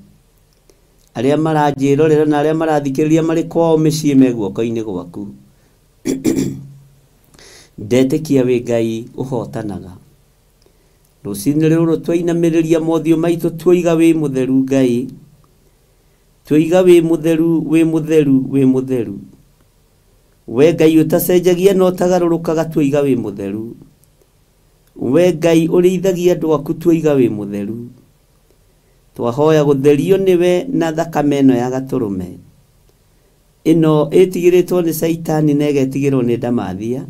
Arĩa maranjĩrorera na arĩa marathikĩrĩria marĩ kwao mĩciĩ me guoko-inĩ gwaku. Ndetĩkia wĩ Ngai ũhotanaga. Rũcinĩ rũrũ twainamĩrĩria mothiũ maitũ tuoiga wĩ mũtheru Ngai. Tuoiga wĩ mũtheru, wĩ mũtheru, wĩ mũtheru. We Ngai ũtacenjagia na ũtagarũrũkaga tuoiga wĩ mũtheru. We Ngai ũrĩithagia andũ aku tuoiga wĩ mũtheru. Twahoya gũtherio nĩwe na thakame ĩno ya gatũrũme. Ĩno ĩtigĩrĩtwo nĩ Caitani na ĩgetigĩrwo nĩ ndamathia.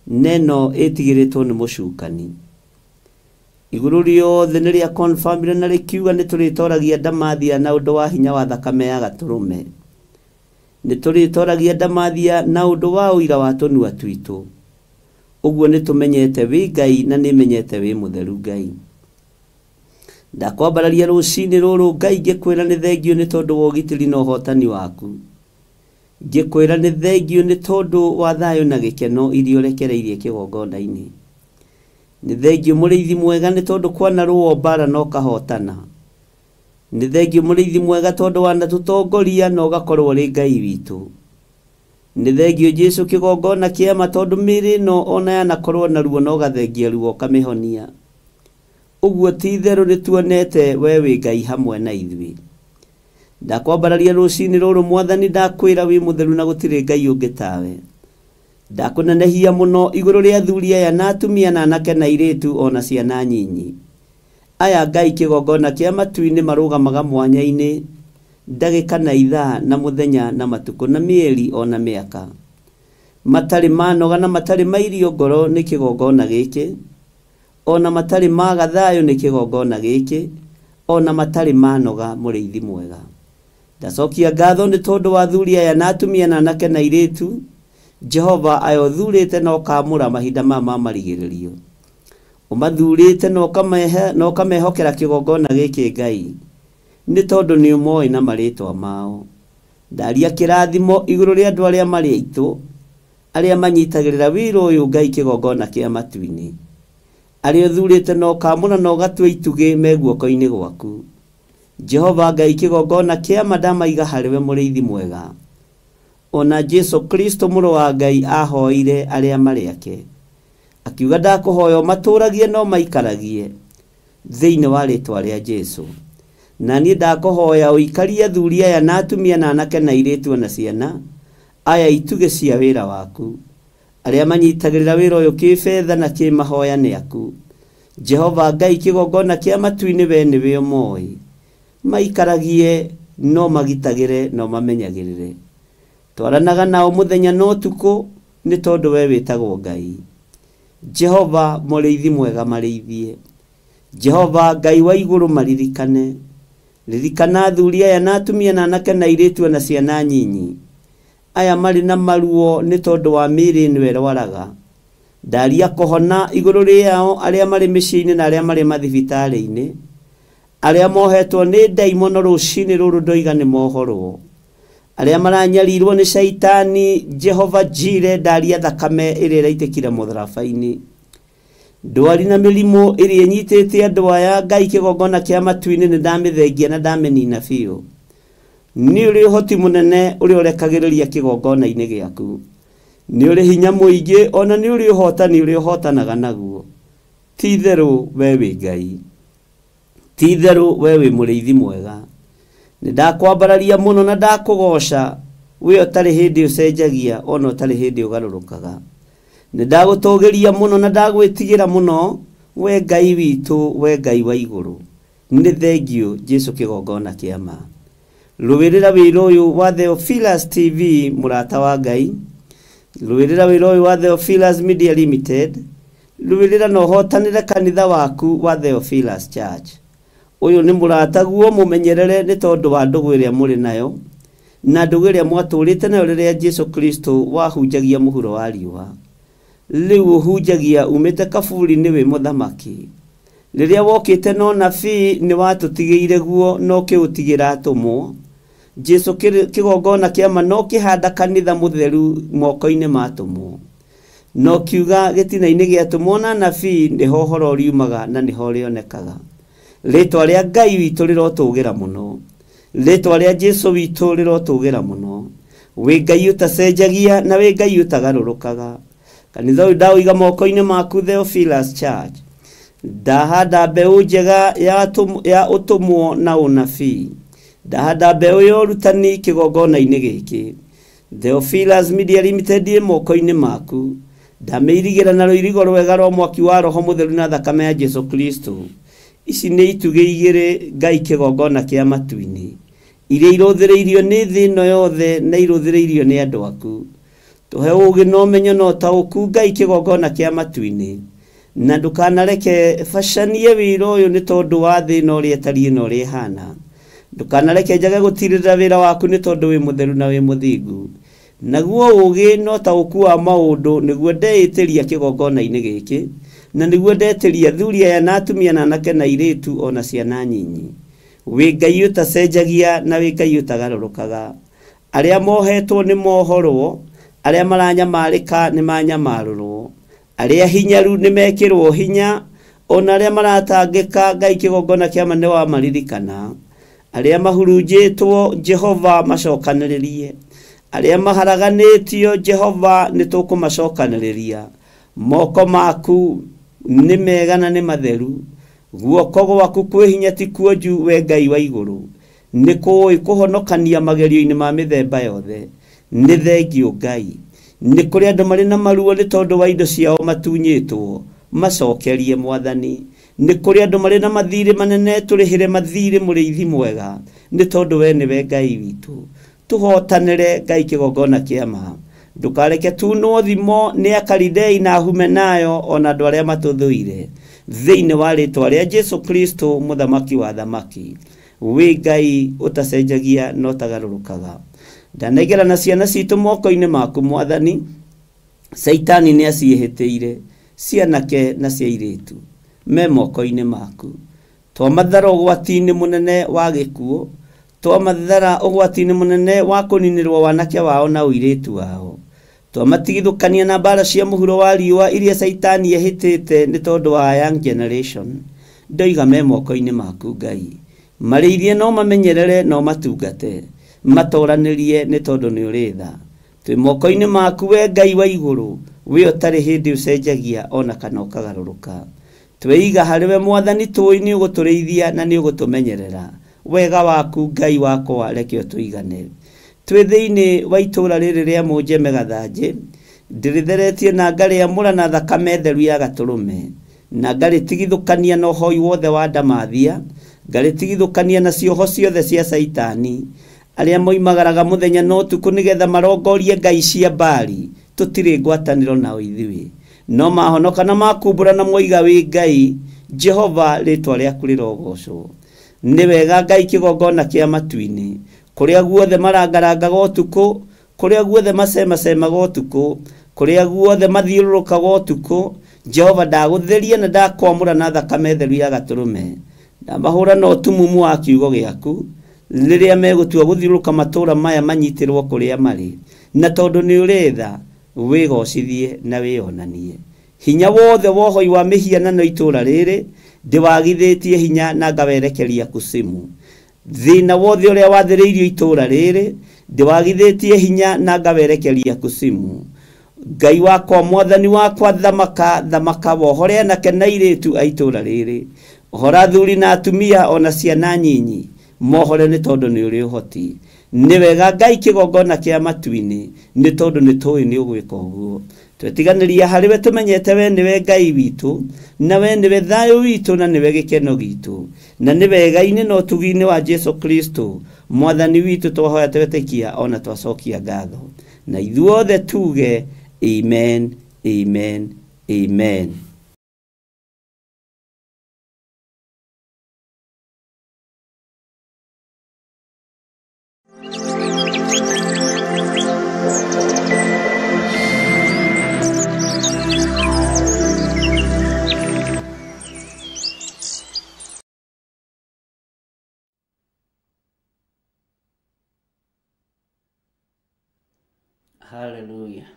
Na ĩno ĩtigĩrĩtwo nĩ mũcukani. Igũrũ rĩothe nĩ rĩa confirmire na rĩkiuga nĩ tũrĩtoragia ndamathia na ũndũ wa hinya wa thakame ya gatũrũme. Nĩ tũrĩtoragia ndamathia na ũndũ wa ũira wa tũnua twitũ. Ũguo nĩ tũmenyete wĩ Ngai na nĩ menyete wĩ mũtheru Ngai. Ndakwambararia rũcinĩ rũrũ Ngai ngĩkwĩra nĩ thengio nĩ tondũ wa ũgitĩri na ũhotani waku. Ngĩkwĩra nĩ thengiũ nĩ tondũ wa thayũ na gĩkeno iria ũrekereirie kĩgongona-inĩ. Nĩ thengiũ mũrĩithi mwega nĩ tondũ kwanarũo mbara na ũkahotana. Nĩ thengiũ mũrĩithi mwega tondũ wanatũtongoria na ũgakorwo ũrĩ Ngai witũ. Nĩ thengiũ Jesũ kĩgongona kĩama tondũ mĩĩrĩ ĩno ona yanakorwo na ruo na ũgathengia ruo ũkamĩhonia. Ũguo ti itherũ nĩ tuonete we wĩ Ngai hamwe na ithuĩ. Ndakwambararia rũcinĩ rũrũ Mwathani, ndakwĩra wĩ mũtheru na gũtirĩ Ngai ũngĩ tawe. Ndakũnenehia mũno igũrũ rĩa athuri aya na atumia na anake na airĩtu ona ciana nyinyi. Aya Ngai kĩgongona kĩa matu-inĩ marũgamaga mwanya-inĩ ndagĩka na ithaa na mũthenya na matukũ na mĩeri ona mĩaka. Matarĩ manoga na matarĩ mairio ngoro nĩ kĩgongona gĩkĩ, ona matarĩ maga thayũ nĩ kĩgongona gĩkĩ, ona matarĩ manoga mũrĩithi mwega. Ndacokia ngatho nĩ tondũ wa athuri aya na atumia na anake na airĩtu Jehova aya ũthurĩte na ũkamũra mahinda maya ma marigĩrĩrio. Ũmathurĩte na ũkamehokera kĩgongona gĩkĩ Ngai, nĩ tondũ nĩ ũmoĩ na marĩtwa mao. Ndaria kĩrathimo igũrũ rĩa andũ arĩa marĩ aitũ, arĩa manyitagĩrĩra wĩra ũyũ Ngai kĩgongona kĩa matu-inĩ. Arĩa ũthurĩte na ũkamũra na ũgatua itugĩ me guoko-inĩ gwaku. Jehova Ngai kĩgongona kĩa ndamaiga harĩwe mũrĩithi mwega. Ona Jesu Kristo mũrũ wa Ngai ahoire arĩa marĩ ake. Akiuga ndakũhoya ũmatũragie no maikaragie thĩinĩ wa rĩtwa rĩa Jesu. Na niĩ ndakũhoya ũikarie athuri aya na atumia na anake na airĩtu na ciana aya itugĩ cia wĩra waku. Arĩa manyitagĩrĩra wĩra ũyũ kĩbetha na kĩmahoya nĩ aku. Jehova Ngai kĩgongona kĩa matu-inĩ we nĩwe ũmoĩ. Maikaragie no magitagĩre no mamenyagĩrĩre. Twaranaga nao mũthenya na ũtukũ nĩ tondũ we wĩtagwo Ngai. Jehova mũrĩithi mwega marĩithie. Jehova Ngai wa igũrũ maririkane. Ririkana athuri aya na atumia na anake na airĩtu na ciana nyinyi. Aya marĩ na maruo nĩ tondũ wa mĩĩrĩ ĩno ĩrwaraga. Ndaria kũhona igũrũ rĩao arĩa marĩ mĩciĩ-inĩ na arĩa marĩ mathibitarĩ-inĩ. Arĩa mohetwo nĩ ndaimono rũcinĩ rũrũ ndoiga nĩ mohorwo. Arĩa maranyarirwo nĩ caitani Jehova Jire ndaria thakame ĩrĩa ĩraitĩkire mũtharaba-inĩ. Ndwari na mĩrimũ ĩrĩa ĩnyitĩte andũ aya Ngai kĩgongona kĩa matu-inĩ nĩ ndamĩthengia na ndamĩnina biũ. Nĩ ũrĩ ũhoti mũnene ũrĩa ũrekagĩrĩria kĩgongona-inĩ gĩaku. Nĩ ũrĩ hinya mũingĩ ona nĩ ũrĩ ũhotani ũrĩa ũhotanaga naguo. Ti itherũ we wĩ Ngai. Ti itherũ we wĩ mũrĩithi mwega. Nĩ ndakwambararia mũno na ndakũgoca we ũtarĩ hĩndĩ ũcenjagia ona ũtarĩ hĩndĩ ũgarũrũkaga. Nĩ ndagũtũgĩria mũno na ndagwĩtigĩra mũno we Ngai witũ, we Ngai wa igũrũ. Nĩ thengiũ Jesu kĩgongona kĩa ma. Rũĩrĩra wĩra ũyũ wa Theophilus TV mũrata wa Ngai. Rũĩrĩra wĩra ũyũ wa Theophilus Media Limited. Rũĩrĩra na ũhotanĩre kanitha waku wa Theophilus Church. Ũyũ nĩ mũrataguo mũmenyerere nĩ tondũ wa ndũgũ ĩrĩa mũrĩ nayo na ndũgũ ĩrĩa mwatũrĩte nayo rĩrĩa Jesu Kristo wahunjagia mũhuro wa riũa. Rĩu ũhunjagia umĩte kaburi-inĩ wĩ mũthamaki. Rĩrĩa wokĩte no nabii nĩ watũtigĩire guo no ũkĩũtigĩra atũmwo. Jesu kĩgongona kĩama no kĩhanda kanitha mũtheru moko-inĩ ma atũmwo. No kiuga gĩtina-inĩ gĩa atũmwo na nabii nĩho ũhoro ũriumaga na nĩho ũrĩonekaga. Rĩtwa rĩa Ngai witũ rĩrotũgĩra mũno. Rĩtwa rĩa Jesu witũ rĩrotũgĩra mũno. Wĩ Ngai ũtacenjagia na wĩ Ngai ũtagarũrũkaga. Kanitha ũyũ ndaũiga moko-inĩ maku Theophilus Church. Ndahanda mbeũ njega ya ũtũmwo na ũnabii. Ndahanda mbeũ ya ũrutani kĩgongona-inĩ gĩkĩ. Theophilus Media Limited ĩ moko-inĩ maku. Ndamĩirigĩra na rũirigo rwega rwa mwaki wa Roho Mũtheru na thakame ya Jesu Kristo. Ici nĩ itugĩ igĩrĩ Ngai kĩgongona kĩa matu-inĩ iria irũthĩrĩirio nĩ thĩ ĩno yothe na irũthĩrĩirio nĩ andũ aku. Tũhe ũũgĩ na ũmenyo na ũtaũku Ngai kĩgongona kĩa matu-inĩ. Na ndũkanareke bacanie wĩra ũyũ nĩ tondũ wa thĩ ĩno ũrĩa ĩtariĩ na ũrĩa ĩhana. Ndũkanareke njage gũtirĩrĩra wĩra waku nĩ tondũ wĩ mũtheru na wĩ mũthingu. Naguo ũũgĩ na ũtaũku wa maũndũ nĩguo ndeĩtĩria kĩgongona-inĩ gĩkĩ na nĩguo ndetĩria athuri aya na atumia na anake na airĩtu ona ciana nyinyi. Wĩ Ngai ũtacenjagia na wĩ Ngai ũtagarũrũkaga. Arĩa mohetwo nĩ mohorwo, arĩa maranyamarĩka nĩ manyamarũrwo, arĩa hinyaru nĩ mekĩrwo hinya, ona arĩa maratangĩka Ngai kĩgongona kĩa ma nĩ wamaririkana. Arĩa mahurunjĩtwo Jehova macokanĩrĩrie, arĩa maharaganĩtio Jehova nĩ tũkũmacokanĩrĩria. Moko maku nĩ mega na nĩ matheru, guoko gwaku kwĩ hinya ti kuonju, we Ngai wa igũrũ. Nĩ kũĩ kũhonokania magerio-inĩ ma mĩthemba yothe. Nĩ thengio Ngai. Nĩ kũrĩ andũ marĩ na maruo nĩ tondũ wa indo ciao matunyĩtwo, macokerie Mwathani. Nĩ kũrĩ andũ marĩ na mathirĩ manene, tũrĩhĩre mathirĩ mũrĩithi mwega, nĩ tondũ we nĩwe Ngai witũ. Tũhotanĩre Ngai kĩgongona kĩa ma. Ndũkareke tunwo thimo nĩ Akaridei na Ahumenayo ona andũ arĩa matũthũire, thĩinĩ wa rĩtwa rĩa Jesu Kristo mũthamaki wa thamaki. Wĩ Ngai ũtacenjagia na ũtagarũrũkaga. Ndanengera na ciana citũ moko-inĩ maku Mwathani. Caitani nĩ aciĩhĩtĩire, cianake na cia airĩtu me moko-inĩ maku. Twamathara ũgwati-inĩ mũnene wa gĩkuũ, twamathara ũgwati-inĩ mũnene wa kũninĩrwo wanake wao na ũirĩtu wao. Twamatigithũkania na mbara cia mũhuro wa riũa iria Caitani ehĩtĩte nĩ tondũ wa young generation. Ndoiga me moko-inĩ maku Ngai. Marĩithie no mamenyerere no matungate, matoranĩrie nĩ tondũ nĩ ũrĩ tha. Twĩ moko-inĩ maku we Ngai wa igũrũ, we ũtarĩ hĩndĩ ũcenjagia ona kana ũkagarũrũka. Tweiga harĩ we Mwathani, tũĩ nĩ ũgũtũrĩithia na nĩ ũgũtũmenyerera. Wega waku Ngai wakwa reke ũtũigane. Twĩ thĩinĩ wa itũũra rĩrĩ rĩa Mũnjeme Gathanjĩ, ndĩrĩtheretie na ngarĩamũra na thakame theru ya gatũrũme, na ngarĩtigithũkania na ũhoi wothe wa ndamathia, ngarĩtigithũkania na cioho ciothe cia Caitani. Arĩa moimagaraga mũthenya na ũtukũ nĩgetha marongorie ngai cia Baali, tũtirĩ ngwatanĩro nao ithuĩ. No mahonoka na makumbũra na moiga wĩ Ngai, Jehova rĩtwa rĩaku rĩrogocwo. Nĩ wega Ngai kĩgongona kĩa matu-inĩ, kũrĩa guothe marangarangaga ũtukũ, kũrĩa guothe macemacemaga ũtukũ, kũrĩa guothe mathiũrũrũkaga ũtukũ, Jehova ndagũtheria na ndakwamũra na thakame theru ya gatũrũme. Ndamahũra na ũtumumu wa kiugo gĩaku, rĩrĩa megũtua gũthiũrũrũka matũũra maya manyitĩrwo kũrĩa marĩ. Na tondũ nĩ ũrĩ tha, wĩgocithie na wĩonanie. Hinya wothe wohoi wa mĩhianano itũũra rĩrĩ ndĩwagithĩtie hinya na ngawerekeria kusimu. Thĩna wothe ũrĩa wathĩrĩirio itũũra rĩrĩ ndĩwagithĩtie hinya na ngawerekeria kusimu. Ngai wakwa Mwathani wakwa, thamaka thamaka wohore anake na airĩtu a itũũra rĩrĩ, ohora athuri na atumia ona ciana nyinyi, mohore nĩ tondũ nĩ ũrĩ ũhoti. Nĩ wega Ngai kĩgongona kĩa matu-inĩ, nĩ tondũ nĩ tũĩ nĩ ũgwĩka ũguo. Twetiganĩria harĩ we tũmenyete we nĩwe Ngai witũ, na we nĩwe thayũ witũ, na nĩwe gĩkeno gitũ, na nĩ wega-inĩ na ũtugi-inĩ wa Jesu Kristo Mwathani witũ twahoya twetĩkia ona twacokia ngatho. Na ithuothe tuge amen, amen, amen. Hallelujah.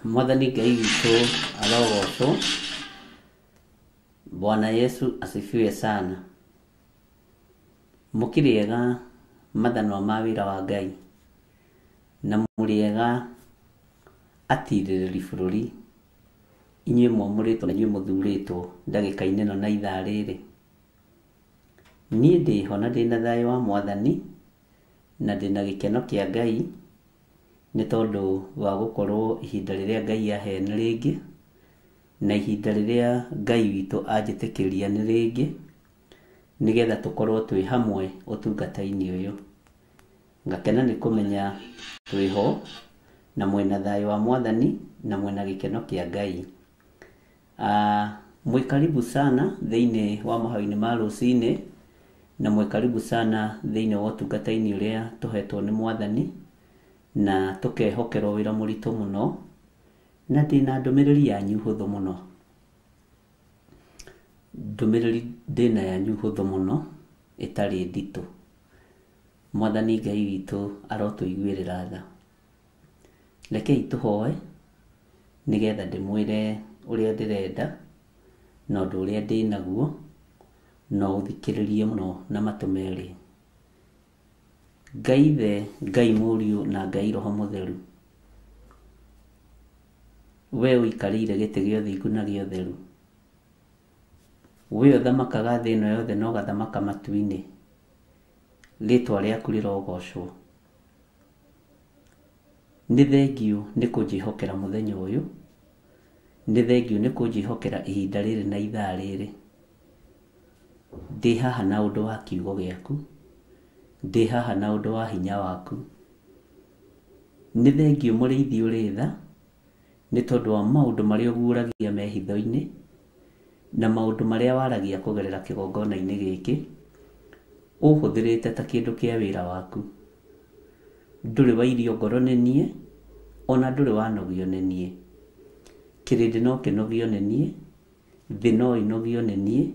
Mwathani Ngai witũ arogocwo. Bwana Yesu asifiwe sana. Mũkĩrĩega mathanwa ma wĩra wa Ngai, na mũrĩega atirĩrĩri bũrũri, inyuĩ mwamũrĩtwo na inyuĩ mũthurĩtwo ndagĩka-inĩ ĩno na ithaa rĩrĩ. Niĩ ndĩho na ndĩna thayũ wa Mwathani, na ndĩna gĩkeno kĩa Ngai, nĩ tondũ wa gũkorwo ihinda rĩrĩa Ngai ahe nĩ rĩngĩ, na ihinda rĩrĩa Ngai witũ anjĩtĩkĩria nĩ rĩngĩ, nĩgetha tũkorwo twĩ hamwe ũtungata-inĩ ũyũ. Ngakena nĩ kũmenya twĩho na mwĩna thayũ wa Mwathani na mwĩna gĩkeno kĩa Ngai. Mwĩ karibu sana thĩinĩ wa mahoya-inĩ ma rũcinĩ, na mwĩ karibu sana thĩinĩ wa ũtungata-inĩ ũrĩa tũhetwo nĩ Mwathani, na tũkehokerwo wĩra mũritũ mũno, na ndĩna ndũmĩrĩri yanyu hũthũ mũno. Ndũmĩrĩri ndĩna yanyu hũthũ mũno, ĩtarĩ nditũ. Mwathani Ngai witũ arotũiguĩrĩra tha. Rekei tũhoe nĩgetha ndĩmwĩre ũrĩa ndĩrenda na ũndũ ũrĩa ndĩnaguo, na ũthikĩrĩrie mũno na matũ merĩ. Ngai Ithe, Ngai Mũriũ na Ngai Roho Mũtheru, we ũikarĩire gĩtĩ gĩa ũthingu na gĩa ũtheru, we ũthamakaga thĩ ĩno yothe na ũgathamaka matu-inĩ, rĩtwa rĩaku rĩrogocwo. Nĩ thengiũ nĩ kũnjĩhokera mũthenya ũyũ, nĩ thengiũ nĩ kũnjĩhokera ihinda rĩrĩ na ithaa rĩrĩ. Ndĩ haha na ũndũ wa kiugo gĩaku, ndĩ haha na ũndũ wa hinya waku. Nĩ thengiũ mũrĩithi ũrĩ tha, nĩ tondũ wa maũndũ marĩa ũguũragia me hitho-inĩ, na maũndũ marĩa waragia kũgerera kĩgongona-inĩ gĩkĩ, ũhũthĩrĩte ta kĩndũ kĩa wĩra waku. Ndũrĩ wairio ngoro nĩ niĩ, ona ndũrĩ wanogio nĩ niĩ. Kĩrĩndĩ no kĩnogio nĩ niĩ, thĩ no ĩnogio nĩ niĩ,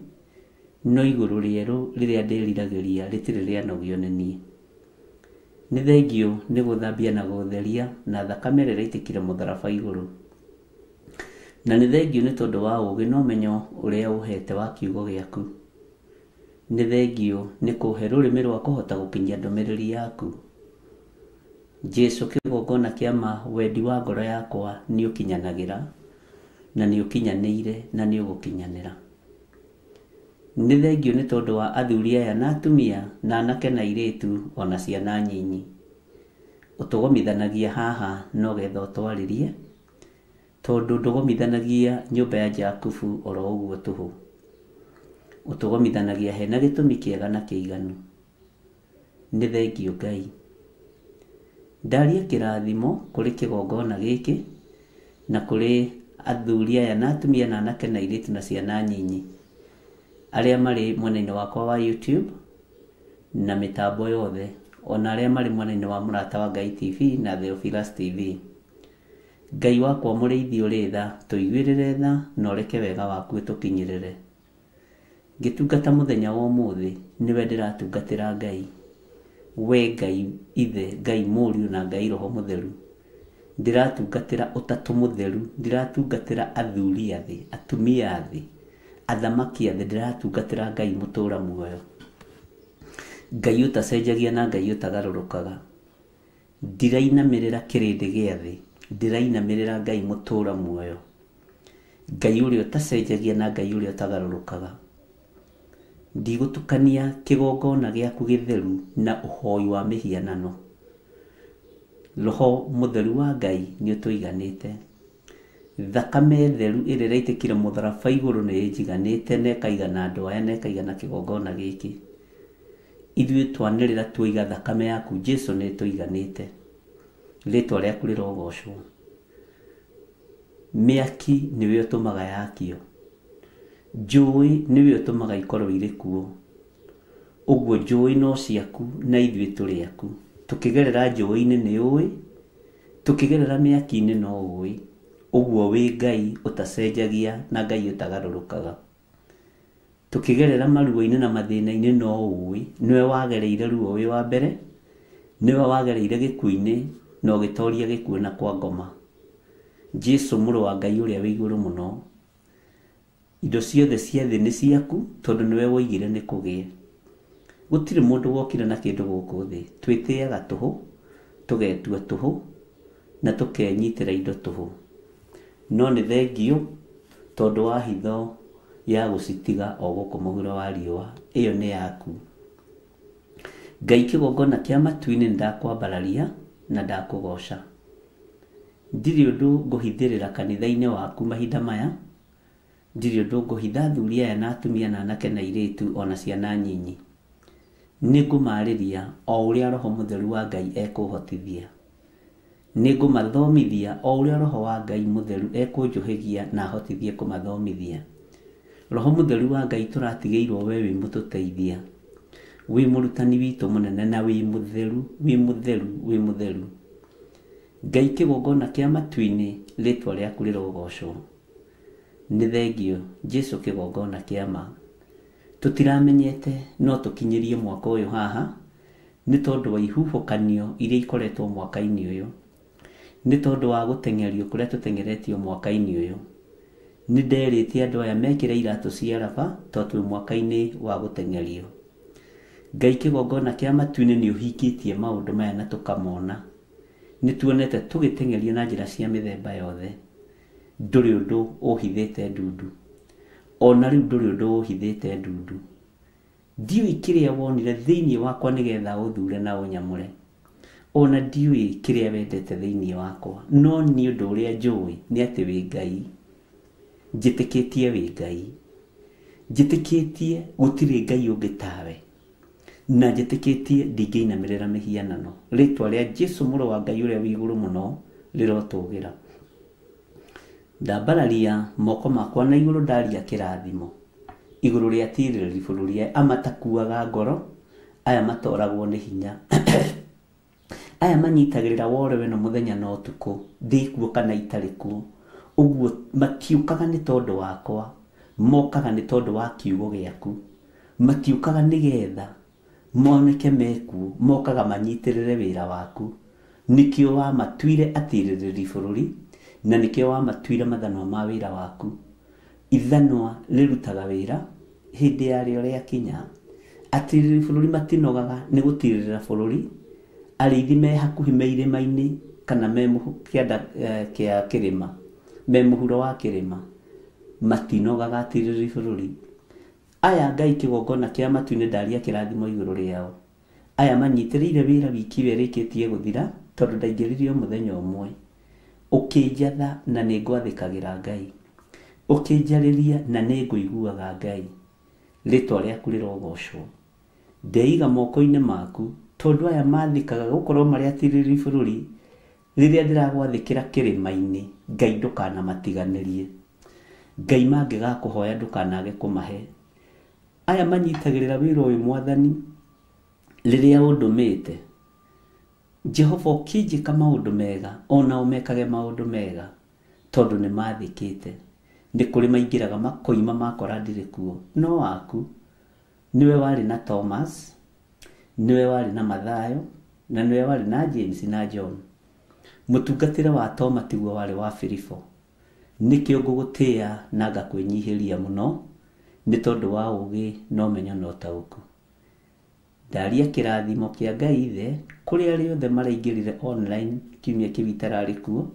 no igũrũ rĩerũ rĩrĩa ndĩriragĩria rĩtirĩ rĩanogio nĩ niĩ. Nĩ thengiũ nĩ gũthambia na gũtheria na thakame ĩrĩa ĩraitĩkire mũtharaba igũrũ. Na nĩ thengiũ nĩ tondũ wa ũũgĩ na ũmenyo ũrĩa ũhete wa kiugo gĩaku. Nĩ thengiũ nĩ kũhe rũrĩmĩ rwa kũhota gũkinyia ndũmĩrĩri yaku. Jesu kĩgongona kĩa ma, wendi wa ngoro yakwa nĩ ũkinyanagĩra, na nĩ ũkinyanĩire na nĩ ũgũkinyanĩra. Nĩ thengiũ nĩ tondũ wa athuri aya na atumia na anake na airĩtu ona ciana nyinyi. Ũtũgomithanagia haha no getha ũtwarĩrie, tondũ ndũgomithanagia nyũmba ya Jakubu oro ũguo tũhũ. Ũtũgomithanagia hena gĩtũmi kĩega na kĩiganu. Nĩ thengiũ Ngai. Ndaria kĩrathimo kũrĩ kĩgongona gĩkĩ na kũrĩ athuri aya na atumia na anake na airĩtu na ciana nyinyi arĩa marĩ mwena-inĩ wakwa wa YouTube na mĩtambo yothe, ona arĩa marĩ mwena-inĩ wa Mũrata wa Ngai TV na Theophilus TV. Ngai wakwa mũrĩithi ũrĩ tha, tũiguĩrĩre tha na ũreke wega waku ũtũkinyĩrĩre. Ngĩtungata mũthenya wa ũmũthĩ, nĩwe ndĩratungatĩra Ngai. We Ngai Ithe, Ngai Mũriũ na Ngai Roho Mũtheru. Ndĩratungatĩra ũtatũ mũtheru, ndĩratungatĩra athuri a thĩ, atumia a thĩ, athamaki a thĩ, ndĩratungatĩra Ngai mũtũra muoyo. Ngai ũtacenjagia na Ngai ũtagarũrũkaga. Ndirainamĩrĩra kĩrĩndĩ gĩa thĩ, ndĩrainamĩrĩra Ngai mũtũra muoyo. Ngai ũrĩa ũtacenjagia na Ngai ũrĩa ũtagarũrũkaga. Ndigũtukania kĩgongona gĩaku gĩtheru na ũhoi wa mĩhianano. Roho mũtheru wa Ngai nĩ ũtũiganĩte. Thakame theru ĩrĩa ĩraitĩkire mũtharaba igũrũ nĩ ĩnjiganĩte na ĩkaigana andũ aya na ĩkaigana kĩgongona gĩkĩ. Ithuĩ twanĩrĩra tuoiga thakame yaku Jesu nĩ ĩtũiganĩte. Rĩtwa rĩaku rĩrogocwo. Mĩaki nĩwe ũtũmaga yakio. Njũĩ nĩwe ũtũmaga ikorwo irĩ kuo. Ũguo njũĩ no ciaku na ithuĩ tũrĩ aku. Tũkĩgerera njũĩ-inĩ nĩ ũĩ, tũkĩgerera mĩaki-inĩ no ũĩ. Ũguo wĩ Ngai ũtacenjagia na Ngai ũtagarũrũkaga. Tũkĩgerera maruo-inĩ na mathĩna-inĩ no ũĩ, nĩwe wagereire ruo wĩ wa mbere, nĩwe wagereire gĩkuũ-inĩ na ũgĩtoria gĩkuũ na kwa ngoma. Jesu mũrũ wa Ngai ũrĩa wĩ igũrũ mũno, indo ciothe cia thĩ nĩ ciaku tondũ nĩwe woigire nĩ kũgĩe. Gũtirĩ mũndũ wokire na kĩndũ gũkũ thĩ. Twĩtĩaga tũhũ, tũgetua tũhũ na tũkenyitĩra indo tũhũ. No nĩ thengiũ tondũ wa hitho ya gũcitiga o gũkũ mũhuro wa riũa, ĩyo nĩ yaku. Ngai kĩgongona kĩa matu-inĩ nĩ ndakwambararia na ndakũgoca. Ndirĩ ũndũ ngũhithĩrĩra kanitha-inĩ waku mahinda maya, ndirĩ ũndũ ngũhitha athuri aya na atumia na anake na airĩtu ona ciana nyinyi. Nĩngũmarĩria o ũrĩa Roho Mũtheru wa Ngai ekũhotithia. Nĩngũmathomithia o ũrĩa Roho wa Ngai Mũtheru ekũnjũhĩgia na ahotithie kũmathomithia. Roho Mũtheru wa Ngai tũratigĩirwo we wĩ mũtũteithia, wĩ mũrutani witũ mũnene na wĩ mũtheru, wĩ mũtheru, wĩ mũtheru. Ngai kĩgongona kĩa matu-inĩ, rĩtwa rĩaku rĩrogocwo. Nĩ thengiũ Jesu kĩgongona kĩa ma. Tũtiramenyete no tũkinyĩrie mwaka ũyũ haha, Nĩ tondũ wa ihuhũkanio iria ikoretwo mwaka-inĩ ũyũ, nĩ tondũ wa gũteng'erio kũrĩa tũteng'eretio mwaka-inĩ ũyũ. Nĩ nderĩte andũ aya mekĩre iratũ cia raba tondũ twĩ mwaka-inĩ wa gũteng'erio. Ngai kĩgongona kĩa matu-inĩ nĩ ũhingĩtie maũndũ maya na tũkamona. Nĩ tuonete tũgĩteng'erio na njĩra cia mĩthemba yothe. Ndũrĩ ũndũ ũhithĩte ndundu. Ona rĩu ndũrĩ ũndũ ũhithĩte ndundu. Ndiũĩ kĩrĩa wonire thĩinĩ wakwa nĩgetha ũthure na ũnyamũre. Ona ndiũĩ kĩrĩa wendete thĩinĩ wakwa. No niĩ ũndũ ũrĩa njũĩ nĩ atĩ wĩ Ngai. Njĩtĩkĩtie wĩ Ngai. Njĩtĩkĩtie gũtirĩ Ngai ũngĩ tawe. Na njĩtĩkĩtie ndingĩinamĩrĩra mĩhianano. Rĩtwa rĩa Jesu mũrũ wa Ngai ũrĩa wĩ igũrũ mũno rĩrotũgĩra. Ndambararia moko makwa na igũrũ ndaria kĩrathimo. Igũrũ rĩa tirĩrĩri bũrũri aya amatakuaga ngoro, aya matoragwo nĩ hinya. Aya manyitagĩrĩra wore weno mũthenya na ũtukũ, ndĩ kuo kana itarĩ kuo. Ũguo matiũkaga nĩ tondũ wakwa, mokaga nĩ tondũ wa kiugo gĩaku. Matiũkaga nĩgetha moneke mekuo, mokaga manyitĩrĩre wĩra waku. Nĩkĩo wamatuire atirĩrĩri bũrũri, na nĩkĩo wamatuire mathanwa ma wĩra waku. Ithanwa rĩrutaga wĩra hĩndĩ yarĩo rĩakinya. Atirĩrĩri bũrũri matinogaga nĩ gũtirĩrĩra bũrũri. Arĩithi me hakuhĩ me irĩma-inĩ kana me kĩanda kĩa kĩrĩma, me mũhuro wa kĩrĩma, matinogaga atirĩrĩri bũrũri. Aya Ngai kĩgongona kĩa matu-inĩ ndaria kĩrathimo igũrũ rĩao. Aya manyitĩrĩire wĩra wiki ĩyo ĩrĩkĩtie gũthira tondũ ndaingĩririe o mũthenya ũmwe. Ũkĩnjatha na nĩ ngwathĩkagĩra Ngai. Ũkĩnjarĩria na nĩ ngũiguaga Ngai. Rĩtwa rĩaku rĩrogocwo. Ndeiga moko-inĩ maku tondũ aya mathĩkaga gũkorwo marĩ atirĩrĩri bũrũri. Rĩrĩa ndĩragwathĩkĩra kĩrĩma-inĩ, Ngai ndũkanamatiganĩrie. Ngai mangĩgakũhoya ndũkanage kũmahe. Aya manyitagĩrĩra wĩra ũyũ Mwathani rĩrĩa ũndũmĩte. Jehova ũkĩnjĩka maũndũ mega, onao mekage maũndũ mega tondũ nĩ mathĩkĩte. Nĩ kũrĩ maingĩraga makoima makora ndirĩ kuo. No waku nĩwe warĩ na Thomas, nĩwe warĩ na Mathayo, na nĩwe warĩ na James na John. Mũtungatĩre wa Toma tiguo warĩ wa Filipo. Nĩkĩo ngũgũtĩĩa na ngakwĩnyihĩria mũno nĩ tondũ wa ũũgĩ na ũmenyo na ũtaũku. Ndaria kĩrathimo kĩa Ngai Ithe kũrĩ arĩa othe maraingĩrire online kiumia kĩu itararĩ kuo.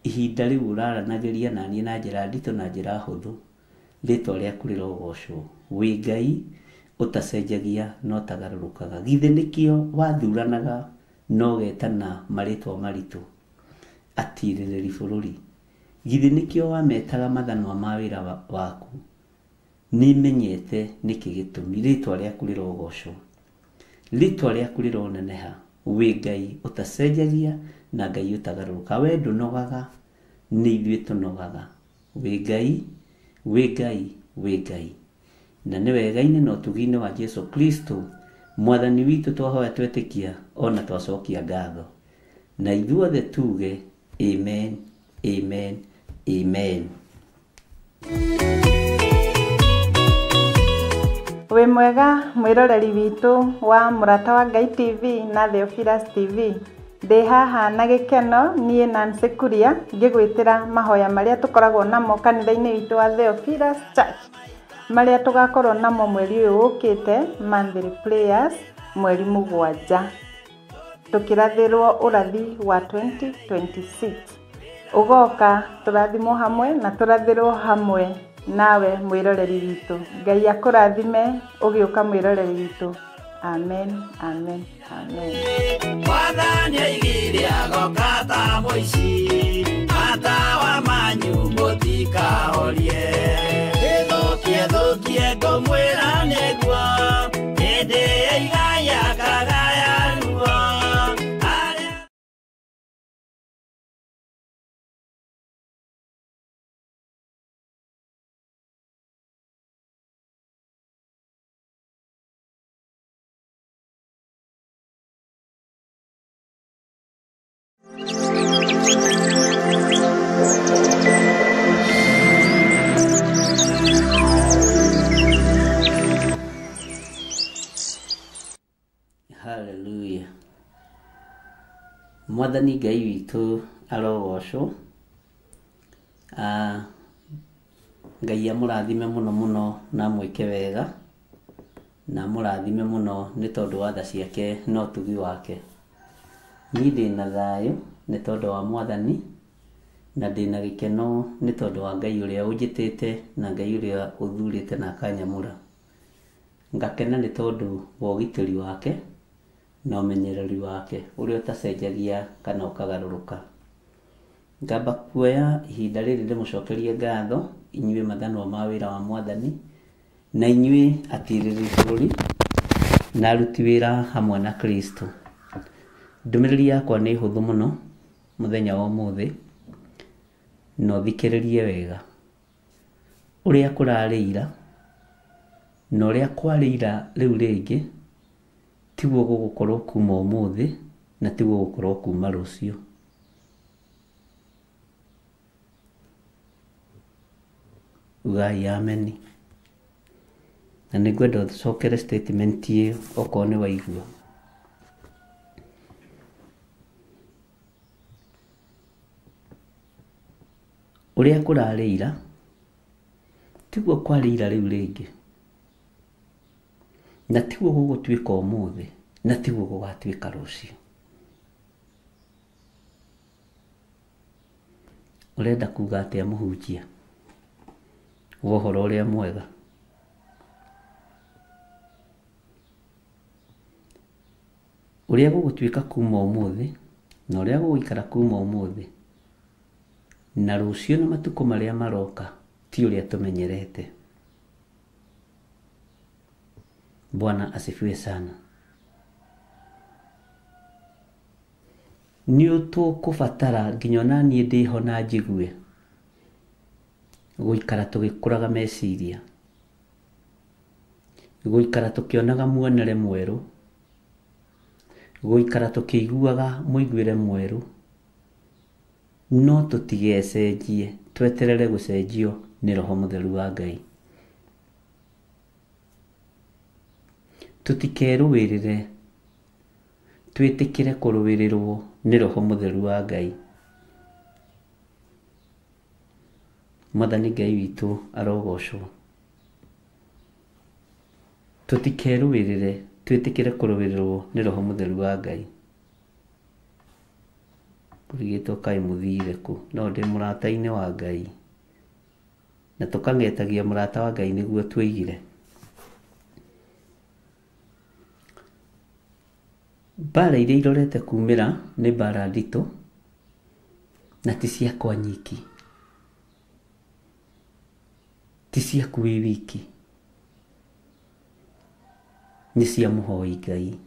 Ihinda rĩu ũraranagĩria na niĩ na njĩra nditũ na njĩra hũthũ. Rĩtwa rĩaku rĩrogocwo. Wĩ Ngai ũtacenjagia na ũtagarũrũkaga. Githĩ nĩkĩo wathuranaga na ũgetana marĩtwa maritũ atirĩrĩri bũrũri. Githĩ nĩkĩo wametaga mathanwa ma wĩra waku. Nĩmenyete nĩkĩ gĩtũmi. Rĩtwa rĩaku rĩrogocwo. Rĩtwa rĩaku rĩroneneha. Wĩ Ngai ũtacenjagia na Ngai ũtagarũrũkaga. We ndũnogaga, nĩ ithuĩ tũnogaga. Wĩ Ngai, wĩ Ngai, wĩ Ngai. Na nĩ wega-inĩ na ũtugi-inĩ wa Jesu Kristo Mwathani witũ twahoya twetĩkia ona twacokia ngatho. Na ithuothe tuge amen, amen, amen. Wĩ mwega mwĩroreri witũ wa Mũrata wa Ngai TV na Theophilus TV. Ndĩ haha na gĩkeno niĩ Nancy Kuria ngĩgwĩtĩra mahoya marĩa tũkoragwo namo kanitha-inĩ witũ wa Theophilus Church, marĩa tũgakorwo namo mweri ũyũ ũkĩte, monthly prayers mweri 7, tũkĩrathĩrwo ũrathi wa 2026. Ũgoka tũrathimwo hamwe na tũrathĩrwo hamwe nawe mwĩroreri witũ. Ngai akũrathime ũgĩũka mwĩroreri witũ. Amen, amen, amen. Mwathani aigire agoka ta mũici, matawa manyu mũtikahorie. Ĩthũkie thũkie ngũmwĩra nĩguo, hĩndĩ ĩigaya kagaya ruo. Hallelujah. Mwathani Ngai witũ arogocwo. Ngai amũrathime mũno mũno na amwĩke wega, na amũrathime mũno nĩ tondũ wa tha ciake na ũtugi wake. Niĩ ndĩna thayũ nĩ tondũ wa Mwathani, na ndĩna gĩkeno nĩ tondũ wa Ngai ũrĩa ũnjĩtĩte na Ngai ũrĩa ũthurĩte na akanyamũra. Ngakena nĩ tondũ wa ũgitĩri wake na ũmenyereri wake ũrĩa ũtacenjagia kana ũkagarũrũka. Ngamba kuoya ihinda rĩrĩ ndĩmũcokerie ngatho inyuĩ mathanwa ma wĩra wa Mwathani, na inyuĩ atirĩrĩri bũrũri na aruti wĩra hamwe na Kristo. Ndũmĩrĩri yakwa nĩ hũthũ mũno mũthenya wa ũmũthĩ, na ũthikĩrĩrie wega. Ũrĩa kũrarĩ ira na ũrĩa kwarĩ ira rĩu rĩngĩ tiguo gũgũkorwo kuma ũmũthĩ na tiguo gũgũkorwo kuma rũciũ. Ugai ameni. Na nĩngwenda ũcokere statement ĩyo okorwo nĩ waigua. Ũrĩa kũrarĩ ira tiguo kwarĩ ira rĩu rĩngĩ, na tiguo gũgũtuĩka ũmũthĩ, na tiguo gũgatuĩka rũciũ. Ũrenda kuga atĩa mũhunjia wa ũhoro ũrĩa mwega? Ũrĩa gũgũtuĩka kuma ũmũthĩ na ũrĩa gũgũikara kuma ũmũthĩ na rũciũ na matukũ marĩa maroka ti ũrĩa tũmenyerete. Bwana asifiwe sana. Nĩ tũkũbatara nginya ona niĩ ndĩho na njigue gũikara tũgĩkũraga meciria, gũikara tũkĩonaga muonere mwerũ, gũikara tũkĩiguaga mũiguĩre mwerũ, no tũtigecenjie, tweterere gũcenjio nĩ Roho Mũtheru wa Ngai. Tũtikerũĩrĩre, twĩtĩkĩre kũrũĩrĩrwo nĩ Roho Mũtheru wa Ngai. Mwathani Ngai witũ arogocwo. Tũtikerũĩrĩre, twĩtĩkĩre kũrũĩrĩrwo nĩ Roho Mũtheru wa Ngai. Kũrigĩtwo kaĩ mũthire kũ, no ndĩ mũrata-inĩ wa Ngai, na tũkang'etagia mũrata wa Ngai nĩguo twĩigire. Mbara iria irorete kumĩra nĩ mbara nditũ na ti ciakwa nyiki, ti ciaku wĩ wiki, nĩ cia mũhoi Ngai.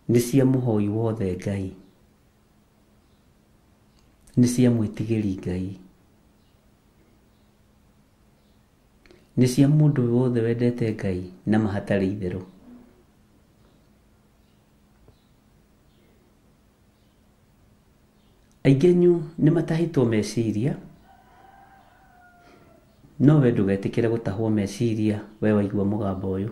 Nĩ cia mũhoi wothe Ngai, nĩ cia mwĩtigĩri Ngai, nĩ cia mũndũ wothe wendete Ngai na mahatarĩ itherũ. Aingĩ anyu nĩ matahĩtwo meciria, no we ndũgetĩkĩre gũtahwo meciria we waigua mũgambo ũyũ.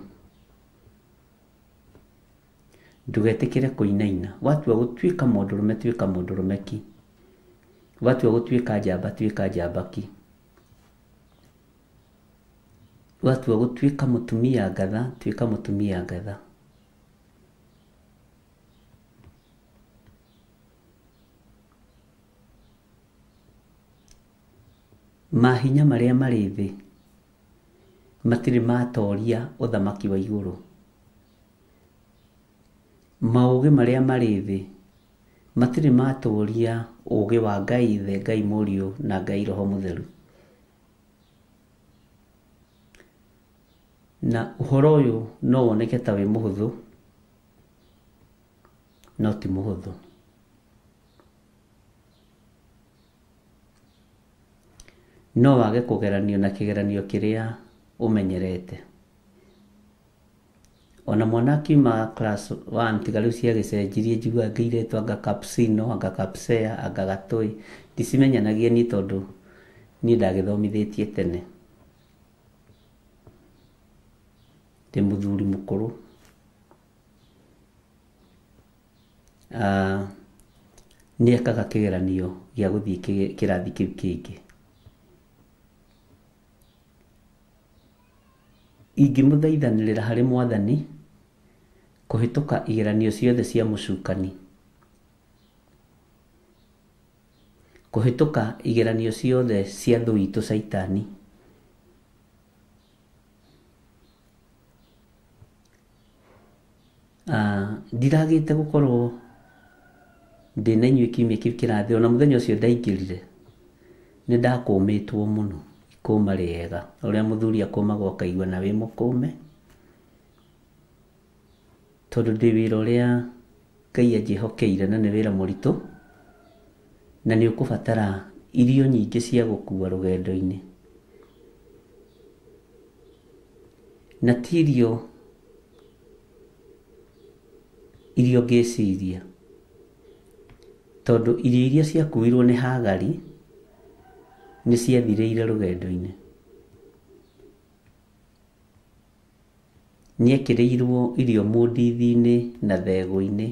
Ndũgetĩkĩre kũinaina. Watua gũtuĩka mũndũrũme, tuĩka mũndũrũme ki. Watua gũtuĩka njamba, tuĩka njamba ki. Watua gũtuĩka mũtumia ngatha, tuĩka mũtumia ngatha. Mahinya marĩa marĩ thĩ matirĩ matoria ũthamaki wa igũrũ. Maũgĩ marĩa marĩ thĩ matirĩ matoria ũgĩ wa Ngai Ithe, Ngai Mũriũ na Ngai Roho Mũtheru. Na ũhoro ũyũ no woneke ta wĩ mũhũthũ, no ti mũhũthũ. No wage kũgeranio na kĩgeranio kĩrĩa ũmenyerete. Ona mwana akiuma class 1 tiga rĩu ciagĩcenjirie, njiguaga ngĩirĩtwo anga capsino, anga capsea, anga gatũĩ, ndicimenyanagia niĩ tondũ Niĩ ndagĩthomithĩtie tene, ndĩ mũthuri mũkũrũ. Nĩ ekaga kĩgeranio gĩa gũthiĩ kĩrathi kĩu kĩngĩ. Ingĩmũthaithanĩrĩra harĩ Mwathani kũhĩtũka igeranio ciothe cia mũcukani, kũhĩtũka igeranio ciothe cia thũ itũ Caitani, ndiragĩte gũkorwo ndĩna inyuĩ kiumia kĩu kĩrathira, ona mũthenya ũcio ndaingĩrire nĩ ndakũmĩtwo mũno, ikũma rĩega ũrĩa mũthuri akũmagwo akaigua na wĩ mũkũme, tondũ ndĩ wĩra ũrĩa Ngai anjĩhokeire na nĩ wĩra mũritũ, na nĩ ũkũbatara irio nyingĩ cia gũkua rũgendo-inĩ, na ti irio iria ũngĩciria, tondũ irio iria ciakuirwo nĩ Hagari nĩ ciathirĩire rũgendo-inĩ. Nĩekĩrĩirwo irio mũndithi-inĩ na thegũ-inĩ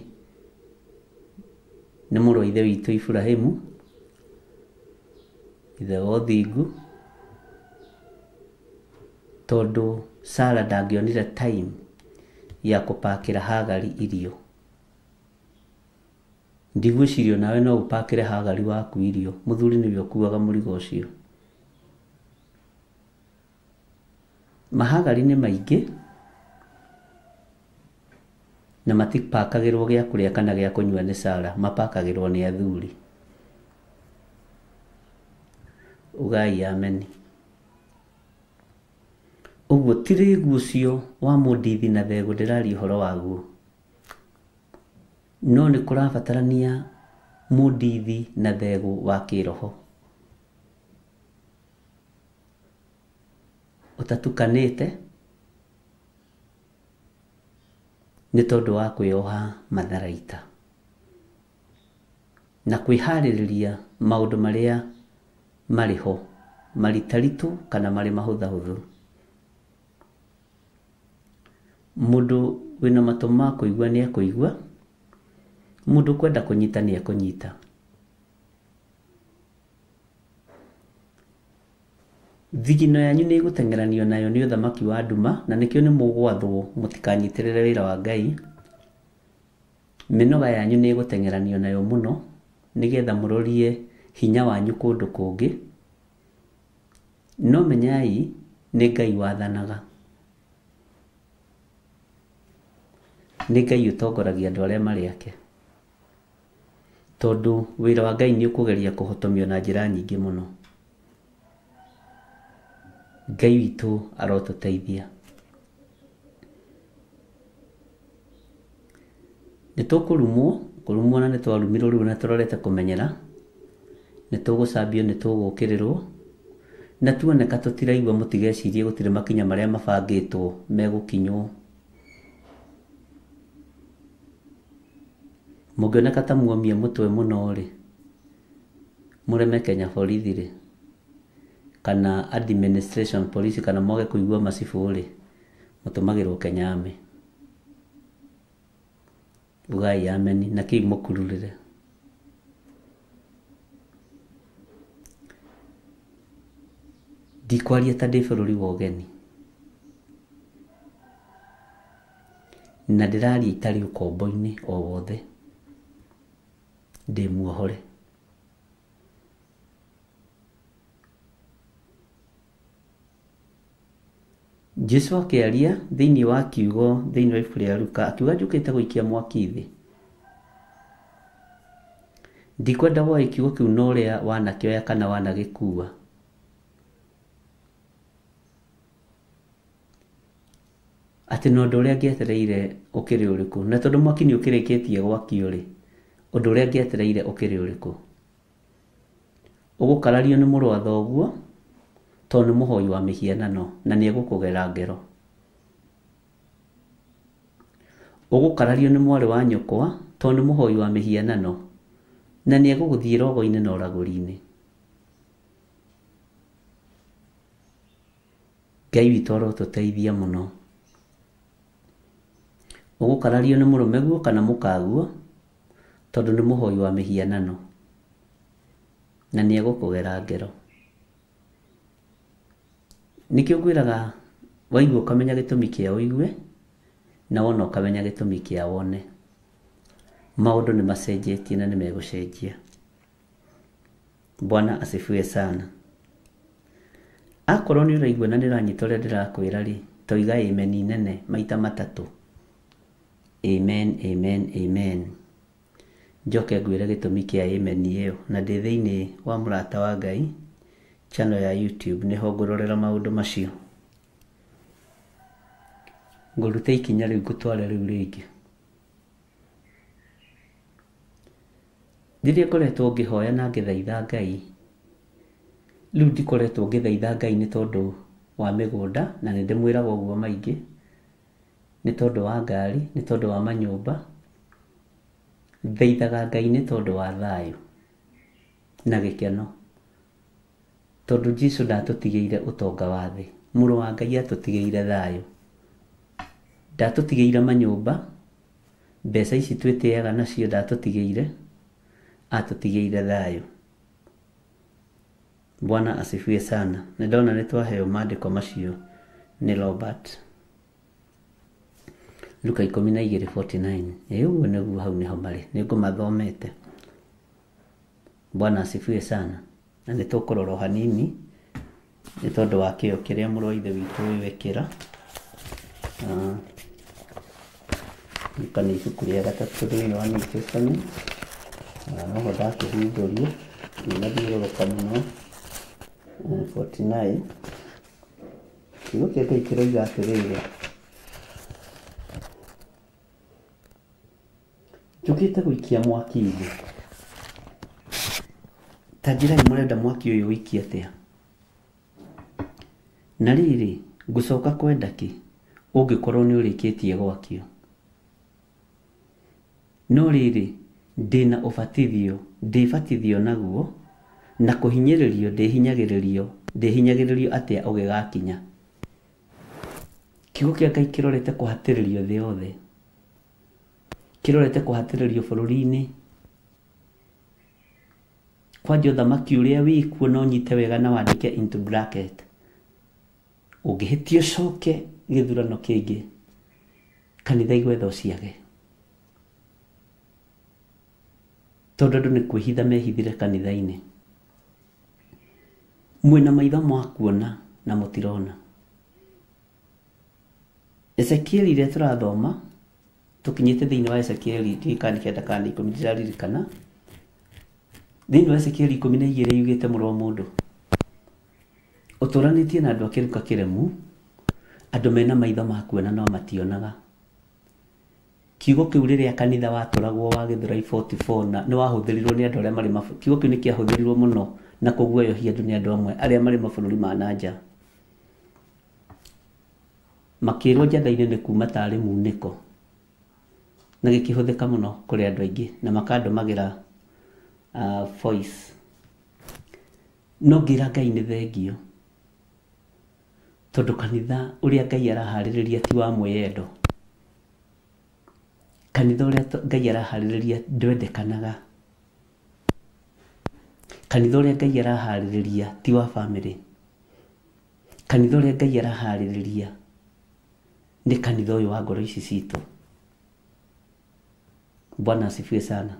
nĩ mũrũ wa ithe witũ Iburahĩmu, ithe wa ũthingu, tondũ Sara ndangĩonire time ya kũpakĩra Hagari irio. Ndigwĩciria nawe no ũpakĩre Hagari waku irio, mũthuri nĩwe ũkuaga mũrigo ũcio. Mahagari nĩ maingĩ na matipakagĩrwo gĩa kũrĩa kana gĩa kũnyua nĩ Sara, mapakagĩrwo nĩ athuri. Ugai ameni. Ũguo ti rĩgu ũcio wa mũndithi na thegũ ndĩraria ũhoro waguo, no nĩ kũrabatarania mũndithi na thegũ wa kĩroho ũtatukanĩte nĩ tondũ wa kwĩyoha matharaita na kwĩharĩrĩria maũndũ marĩa marĩ ho maritaritũ kana marĩ mahũthahũthũ. Mũndũ wĩna matũ ma kũigua nĩ ekũigua, mũndũ ũkwenda kũnyita nĩ ekũnyita. Thigino yanyu nĩ ĩgũteng'eranio nayo nĩ ũthamaki wa nduma, na nĩkĩo nĩ mũgwathwo mũtikanyitĩrĩre wĩra wa Ngai. Mĩnoga yanyu nĩ ĩgũteng'eranio nayo mũno nĩgetha mũrorie hinya wanyu kũndũ kũngĩ, no menyai nĩ Ngai wathanaga, nĩ Ngai ũtongoragia andũ arĩa marĩ ake, tondũ wĩra wa Ngai nĩ ũkũgeria kũhotomio na njĩra nyingĩ mũno. Ngai witũ arotũteithia. Nĩ tũkũrumwo, kũrumwo na nĩ twarumirwo rĩu na tũrorete kũmenyera, nĩ tũgũcambio, nĩ tũgũkĩrĩrwo, na tuoneka tũtiraigua mũtigecirie gũtirĩ makinya marĩa mabangĩtwo megũkinywo. Mũngĩoneka ta muomia mũtwe mũno rĩ, mũreme Kenya borithi rĩ, kana administration police, kana mwage kũigua macibũ rĩ, mũtũmagĩrwo Kenya Army. Ugai ameni na kĩu mũkururĩre. Ndikwaria ta ndĩ bũrũri wa ũgeni, na ndĩraria itarĩ ũkombo-inĩ o wothe, ndĩ muohore. Jesu akĩaria thĩinĩ wa kiugo thĩinĩ wa ibuku rĩa Luka akiuga njũkĩte gũikia mwaki thĩ. Ndikwenda woe kiugo kĩu na ũrĩa wanakĩoya kana wanagĩkua. Atĩ na ũndũ ũrĩa ngĩetereire ũkĩrĩ ũrĩkũ, na tondũ mwaki nĩ ũkĩrĩkĩtie gwakio rĩ, ũndũ ũrĩa ngĩetereire ũkĩrĩ ũrĩkũ? Ũgũkarario nĩ mũrũ wa thoguo tondũ nĩ mũhoi wa mĩhianano na nĩ egũkũgera ngero. Ũgũkarario nĩ mwarĩ wa nyũkwa tondũ nĩ mũhoi wa mĩhianano na nĩ egũgũthiĩ rogo-inĩ na ũragũri-inĩ. Ngai witũ arotũteithia mũno. Ũgũkarario nĩ mũrũme guo kana mũkaguo, tondũ nĩ mũhoi wa mĩhianano na nĩ egũkũgera ngero. Nĩkĩo ngwĩraga waigua ũkamenya gĩtũmi kĩa ũigue, na wona ũkamenya gĩtũmi kĩa wone. Maũndũ nĩ macenjetie na nĩ megũcenjia. Bwana asifiwe sana. Akorwo nĩ ũraigua na nĩ ũranyita ũrĩa ndĩrakwĩra rĩ, toiga amen nene maita matatũ. Amen, amen, amen. Njoke ngwĩre gĩtũmi kĩa amen ĩyo, na ndĩ thĩinĩ wa Mũrata wa Ngai channel ya YouTube nĩho ngũrorera maũndũ macio. Ngũrute ikinya rĩu ngũtware rĩu rĩngĩ. Rĩrĩa ngoretwo ngĩhoya na ngĩthaitha Ngai, rĩu ndikoretwo ngĩthaitha Ngai nĩ tondũ wa mĩgũnda, na nĩ ndĩmwĩraga ũguo maingĩ, nĩ tondũ wa ngari, nĩ tondũ wa manyũmba. Thaithaga Ngai nĩ tondũ wa thayũ na gĩkeno, tondũ Jesũ ndatũtigĩire ũtonga wa thĩ. Mũrũ wa Ngai atũtigĩire thayũ, ndatũtigĩire manyũmba, mbeca ici twĩtĩaga nacio ndatũtigĩire, atũtigĩire thayũ. Bwana asifiwe sana. Nĩ ndona nĩ twaheo maandĩko macio nĩ Robert. Luka 12:49. Ĩ ũguo nĩguo hau nĩho marĩ, nĩ ngũmathomete. Bwana asifiwe sana. Na nĩ tũkũrora o hanini nĩ tondũ wa kĩo kĩrĩa mũrũ wa Ithe witũ ũyũ ekĩra. Luka nĩ ibuku rĩa gatatũ thĩinĩ wa New Testament. Noho ndakĩhingũria, ndinathiũrũrũka mũno. 49. Kiugo kĩa Ngai kĩroiga atĩrĩrĩ, njũkĩte gũikia mwaki thĩ. Ta njĩrai mũrenda mwaki ũyũ ũikie atĩa? Na rĩrĩ, ngũcoka kwenda kĩ ũngĩkorwo nĩ ũrĩkĩtie gwakio? No rĩrĩ, ndĩna ũbatithio, ndĩbatithio naguo, na kũhinyĩrĩrio ndĩhinyagĩrĩrio atĩa ũgĩgakinya? Kiugo kĩa Ngai kĩrorete kũhatĩrĩrio thĩ yothe, kĩrorete kũhatĩrĩrio bũrũri-inĩ. Kwanja ũthamaki ũrĩa wĩkuo no nyite wega na wandĩke into bracket. Ũngĩhĩtia ũcoke gĩthurano kĩngĩ, kanitha igwetha ũciage. Tondũ andũ nĩ kwĩhitha mehithire kanitha-inĩ. Mwĩna maitho ma kuona na mũtirona. Ezekieli ĩrĩa tũrathoma, tũkinyĩte thĩinĩ wa Ezekieli ndiũĩ kana nĩ 9 kana 10 ndiraririkana. Thĩinĩ wa Ezekieli 12 yugĩte mũrũ wa mũndũ ũtũranĩtie na andũ a kĩruka kĩremu, andũ mena maitho ma kuona no mationaga. Kiugo kĩu rĩrĩa kanitha watũragwo wa Gĩthũrai 44 na nĩ wahũthĩrirwo nĩ andũ arĩa marĩ kiugo kĩu nĩ kĩahũthĩrirwo mũno na kũguoyohia andũ nĩ andũ amwe arĩa marĩ mabũrũri ma na nja. Makĩrwo njatha-inĩ nĩ kuma tarĩ munĩko, na gĩkĩhũthĩka mũno kũrĩ andũ aingĩ na makandũmagĩra voice. No ngĩra Ngai nĩ thengio, tondũ kanitha ũrĩa Ngai araharĩrĩria ti wa mwĩyendo. Kanitha ũrĩa Ngai araharĩrĩria ndwendekanaga. Kanitha ũrĩa Ngai araharĩrĩria ti wa famĩlĩ. Kanitha ũrĩa Ngai araharĩrĩria nĩ kanitha ũyũ wa ngoro ici citũ. Bwana asifiwe sana.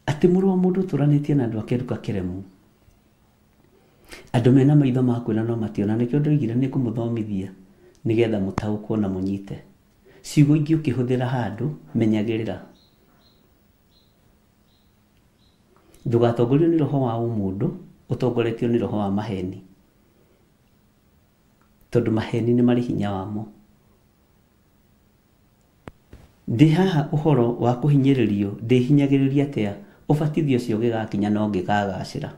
Atĩ mũrũ wa mũndũ ũtũranĩtie na andũ a kĩruka kĩremu, andũ mena maitho ma kuona no mationa. Nĩkĩo ndoigire nĩ ngũmũthomithia nĩgetha mũtaũkwo na mũnyite. Ciugo ingĩ ũkĩhũthĩra handũ, menyagĩrĩra. Ndũgatongorio nĩ roho wa ũmũndũ, ũtongoretio nĩ roho wa maheni, tondũ maheni nĩ marĩ hinya wamo. Ndĩ haha ũhoro wa kũhinyĩrĩrio, ndĩhinyagĩrĩria atĩa ũbatithio ũcio ũgĩgakinya no ngĩkagacĩra.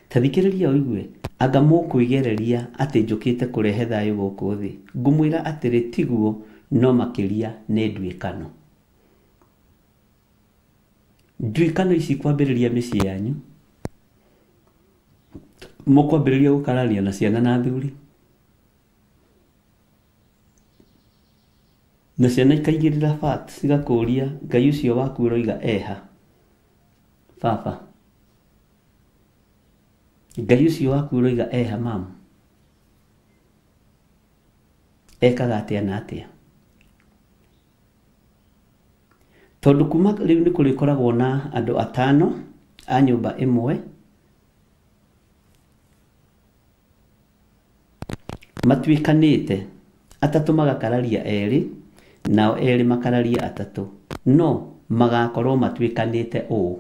Ta thikĩrĩria ũigue, anga mũkwĩgereria atĩ njũkĩte kũrehe thayũ gũkũ thĩ? Ngũmwĩra atĩrĩ, tiguo, no makĩria nĩ nduĩkano. Nduĩkano ici kwambĩrĩria mĩciĩ yanyu. Mũkwambĩrĩria gũkarania na ciana na athuri. Na ciana ikaigĩrĩra fat cigakũria Ngai ũcio waku ũroiga eha baba. Ngai ũcio waku ũroiga eha mamu. Ekaga atĩa na atĩa. Tondũ kuma rĩu nĩ kũrĩkoragwo na andũ atano a nyũmba ĩmwe matuĩkanĩte, atatũ magakararia erĩ nao erĩ makararia atatũ, no magakorwo matuĩkanĩte ũũ: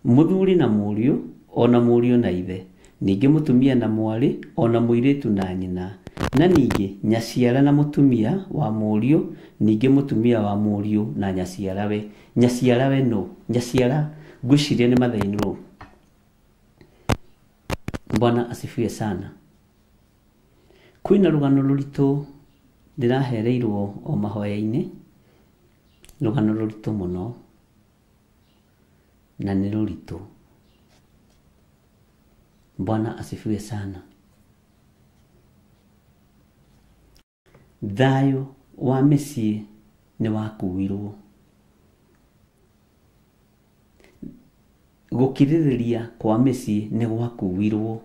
mũthuri na mũriũ, ona mũriũ na ithe, ningĩ mũtumia na mwarĩ, ona mũirĩtu na nyina, na ningĩ nyaciara na mũtumia wa mũriũ, ningĩ mũtumia wa mũriũ na nyaciarawe. Nyaciarawe no nyaciara ngwĩciria nĩ mother-in-law. Bwana asifiwe sana. Kwĩna rũgano rũritũ ndĩrahereirwo o mahoya-inĩ, rũgano rũritũ mũno na nĩ rũritũ. Bwana asifiwe sana. Thayũ wa mĩciĩ nĩ wakuirwo. Gũkirĩrĩria kwa mĩciĩ nĩ gwakuirwo.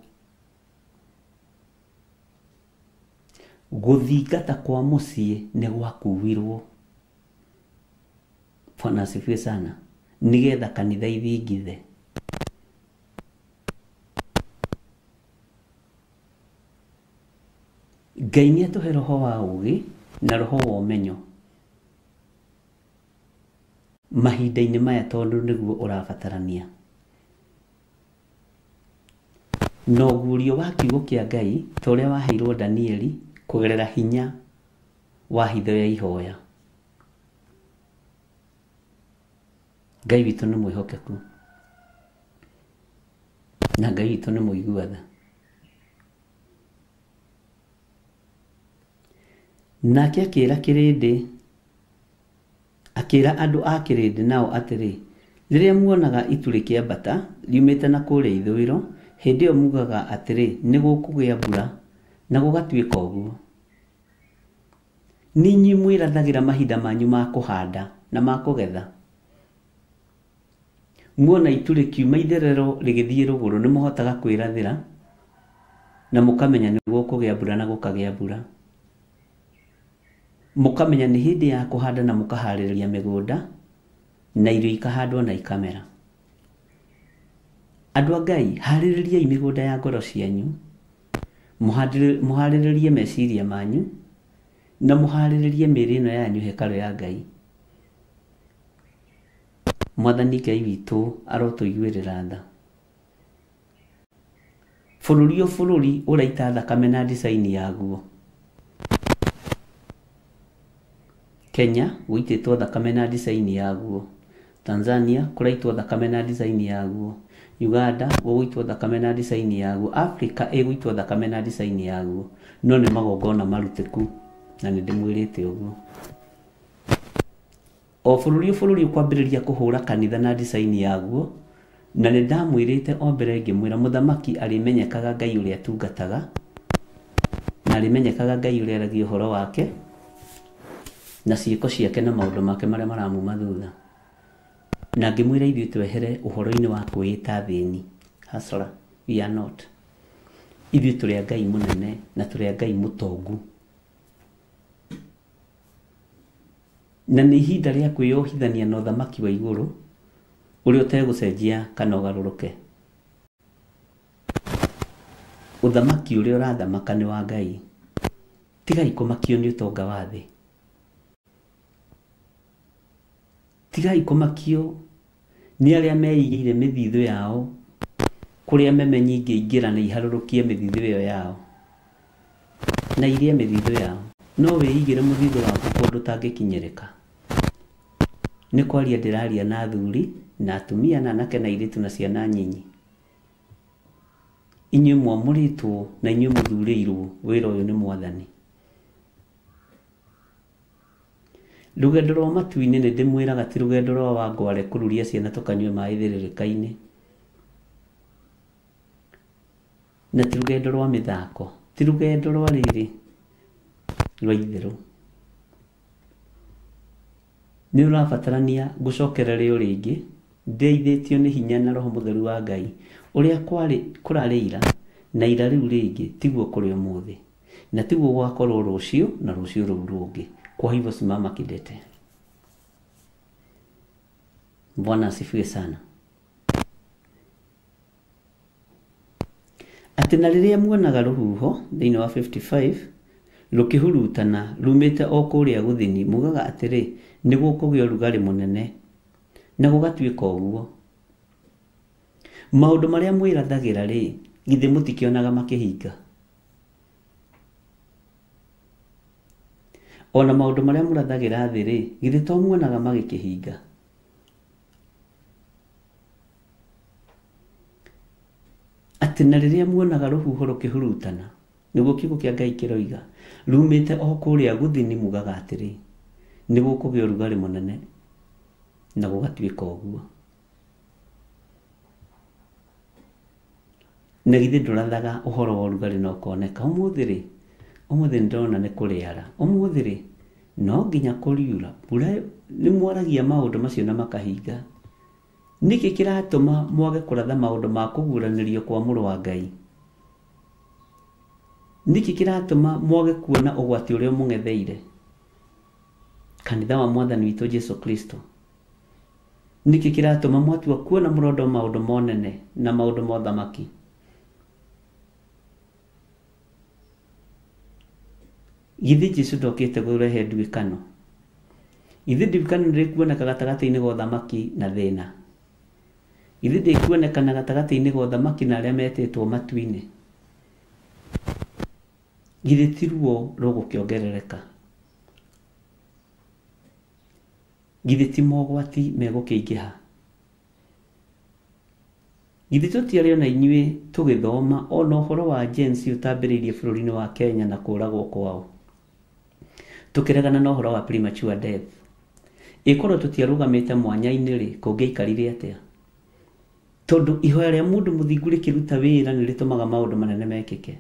Gũthingata kwa mũciĩ nĩ gwakuirwo. Bwana asifiwe sana. Nĩgetha kanitha ithingithe. Ngai nĩ atũhe roho wa ũũgĩ na roho wa ũmenyo mahinda-inĩ maya, tondũ nĩguo ũrabatarania. Na ũguũrio wa kiugo kĩa Ngai ta ũrĩa waheirwo Danieli kũgerera hinya wa hitho ya ihoya. Ngai witũ nĩ mwĩhokeku na Ngai witũ nĩ mũigua tha. Nake akĩra kĩrĩndĩ, akĩra andũ a kĩrĩndĩ nao atĩrĩ, rĩrĩa muonaga itu rĩkĩambata riumĩte na kũrĩa ithũĩro, hĩndĩ ĩyo mugaga atĩrĩ, nĩ gũkũgĩa mbura, na gũgatuĩka ũguo. Nĩ inyuĩ mwĩrathagĩra mahinda manyu ma kũhanda na ma kũgetha. Muona itu rĩkiuma itherero rĩgĩthiĩ rũgũrũ, nĩ mũhotaga kwĩrathĩra na mũkamenya nĩ gũkũgĩa mbura na gũkagĩa mbura. Mũkamenya nĩ hĩndĩ ya kũhanda na mũkaharĩrĩria mĩgũnda na irio ikahandwo na ikamera. Andũ a Ngai, harĩrĩriai mĩgũnda ya ngoro cianyu, mũharĩrĩrie meciria manyu, na mũharĩrĩrie mĩĩrĩ ĩno yanyu hekarũ ya Ngai. Mwathani Ngai witũ arotũiguĩrĩra tha. Bũrũri o bũrũri ũraita thakame na design yaguo. Kenya gũitĩtwo thakame na design yaguo. Tanzania kũraitwo thakame na design yaguo. Uganda gũgũitwo thakame na design yaguo. Africa ĩgũitwo thakame na design yaguo. No nĩ magongona marutĩku na nĩ ndĩmwĩrĩte ũguo. O bũrũri o bũrũri ũkwambĩrĩria kũhũra kanitha na design yaguo, na nĩ ndamwĩrĩte o mbere ngĩmwĩra mũthamaki arĩmenyekaga Ngai ũrĩa atungataga, na arĩmenyekaga Ngai ũrĩa aragia ũhoro wake na ciĩko ciake na maũndũ make marĩa maramuma thutha. Na ngĩmwĩra ithuĩ twehere ũhoro-inĩ wa kwĩĩta thĩni. Hustler, we are not. Ithuĩ tũrĩ a Ngai mũnene na tũrĩ a Ngai mũtongu. Na nĩ ihinda rĩa kwĩyohithania na ũthamaki wa igũrũ ũrĩa ũtegũcenjia kana ũgarũrũke. Ũthamaki ũrĩa ũrathamaka nĩ wa Ngai. Tigai kũmakio nĩ ũtonga wa thĩ. Tigai kũmakio nĩ arĩa meigĩire mĩthithũ yao kũrĩa meme nyingĩ ingĩra na iharũrũkie mĩthithũ ĩyo yao na irie mĩthithũ yao. No wĩigĩre mũthithũ waku kũndũ ũtangĩkinyĩrĩka. Nĩ kwaria ndĩraria na athuri na atumia na anake na airĩtu na ciana nyinyi. Inyuĩ mwamũrĩtwo na inyuĩ mũthurĩirwo wĩra ũyũ nĩ Mwathani. Rũgendo rwa matu-inĩ nĩ ndĩmwĩraga ti rũgendo rwa wangware kũruria ciana tũkanyue maĩ thĩrĩrĩka-inĩ. Na ti rũgendo rwa mĩthako, ti rũgendo rwa rĩrĩ rwa itherũ. Nĩ ũrabatarania gũcokereria o rĩngĩ ndeithĩtio nĩ hinya na roho mũtheru wa Ngai ũrĩa kwarĩ kũrarĩ ira na ira rĩu rĩngĩ tiguo kũrĩ ũmũthĩ na tiguo gũgakorwo rũciũ na rũciũ rũu rũngĩ. Kwa hivyo simama kidete. Bwana asifiwe sana. Atĩ na rĩrĩa muonaga rũhuho thĩinĩ wa 55 rũkĩhurutana rumĩte o kũrĩa gũthini mugaga atĩrĩ nĩ gũkũgĩa ũrugarĩ mũnene na gũgatuĩka ũguo. Maũndũ marĩa mwĩrathagĩra rĩ githĩ mũtikĩonaga makĩhinga? Ona maũndũ marĩa mũrathagĩra thĩ rĩ githĩ to muonaga magĩkĩhinga? Atĩ na rĩrĩa muonaga rũhuho rũkĩhurutana nĩguo kiugo kĩa Ngai kĩroiga rumĩte o kũrĩa gũthini mugaga atĩrĩ nĩ gũkũgĩa ũrugarĩ mũnene na gũgatuĩka ũguo. Na githĩ ndũrathaga ũhoro wa ũrugarĩ na ũkoneka? Ũmũthĩ rĩ, ũmũthĩ nĩndĩrona nĩ kũrĩara, ũmũthĩ rĩ no nginya kũriura mbura. Nĩ mwaragia maũndũ macio na makahinga. Nĩkĩ kĩratũma mwage kũratha maũndũ ma kũguũranĩrio kwa mũrũ wa Ngai? Nĩkĩ kĩratũma mwage kuona ũgwati ũrĩa mũng'etheire kanitha wa mwathani witũ Jesu Kristo? Nĩkĩ kĩratũma mwatua kuona mũrondo maũndũ monene na maũndũ ma ũthamaki? Githĩ Jesu ndokĩte kũrehe nduĩkano? Githĩ nduĩkano ndĩkuoneka gatagatĩ-inĩ ga ũthamaki na thĩna? Githĩ ndĩkuonekana gatagatĩ-inĩ ga ũthamaki na arĩa metĩtwo matu-inĩ? Githĩ ti ruo rũgũkĩongerereka? Githĩ ti mogwati megũkĩingĩha? Githĩ tũtiarĩ ona inyuĩ tũgĩthoma ona ũhoro wa Gen Z ũtambĩrĩirie bũrũri-inĩ wa Kenya na kũragwo kwao, tũkĩregana na ũhoro wa premature death? Ĩkorwo tũtiarũgamĩte mwanya-inĩ rĩ, kũngĩaikarire atĩa? Tondũ ihoya rĩa mũndũ mũthingu rĩkĩruta wĩra nĩ rĩtũmaga maũndũ manene mekĩke.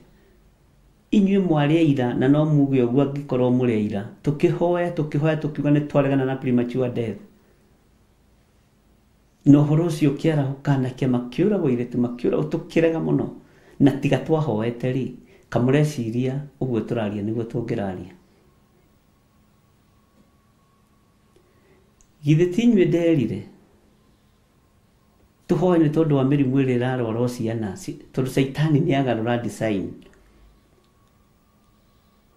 Inyuĩ mwarĩ aira na no muge ũguo angĩkorwo mũrĩ aira, tũkĩhoya tũkĩhoya tũkiuga nĩ twaregana na premature death, na ũhoro ũcio ũkĩarahũka na kĩama kĩũragwo airĩtu makĩũragwo, tũkĩrega mũno. Na tiga twahoete rĩ, kamũreciria ũguo tũraria nĩguo tũngĩraria? Githĩ ti inyuĩ nderire tũhoe nĩ tondũ wa mĩrimũ ĩrĩa ĩrarwarwo ciana, tondũ caitani nĩ agarũra design.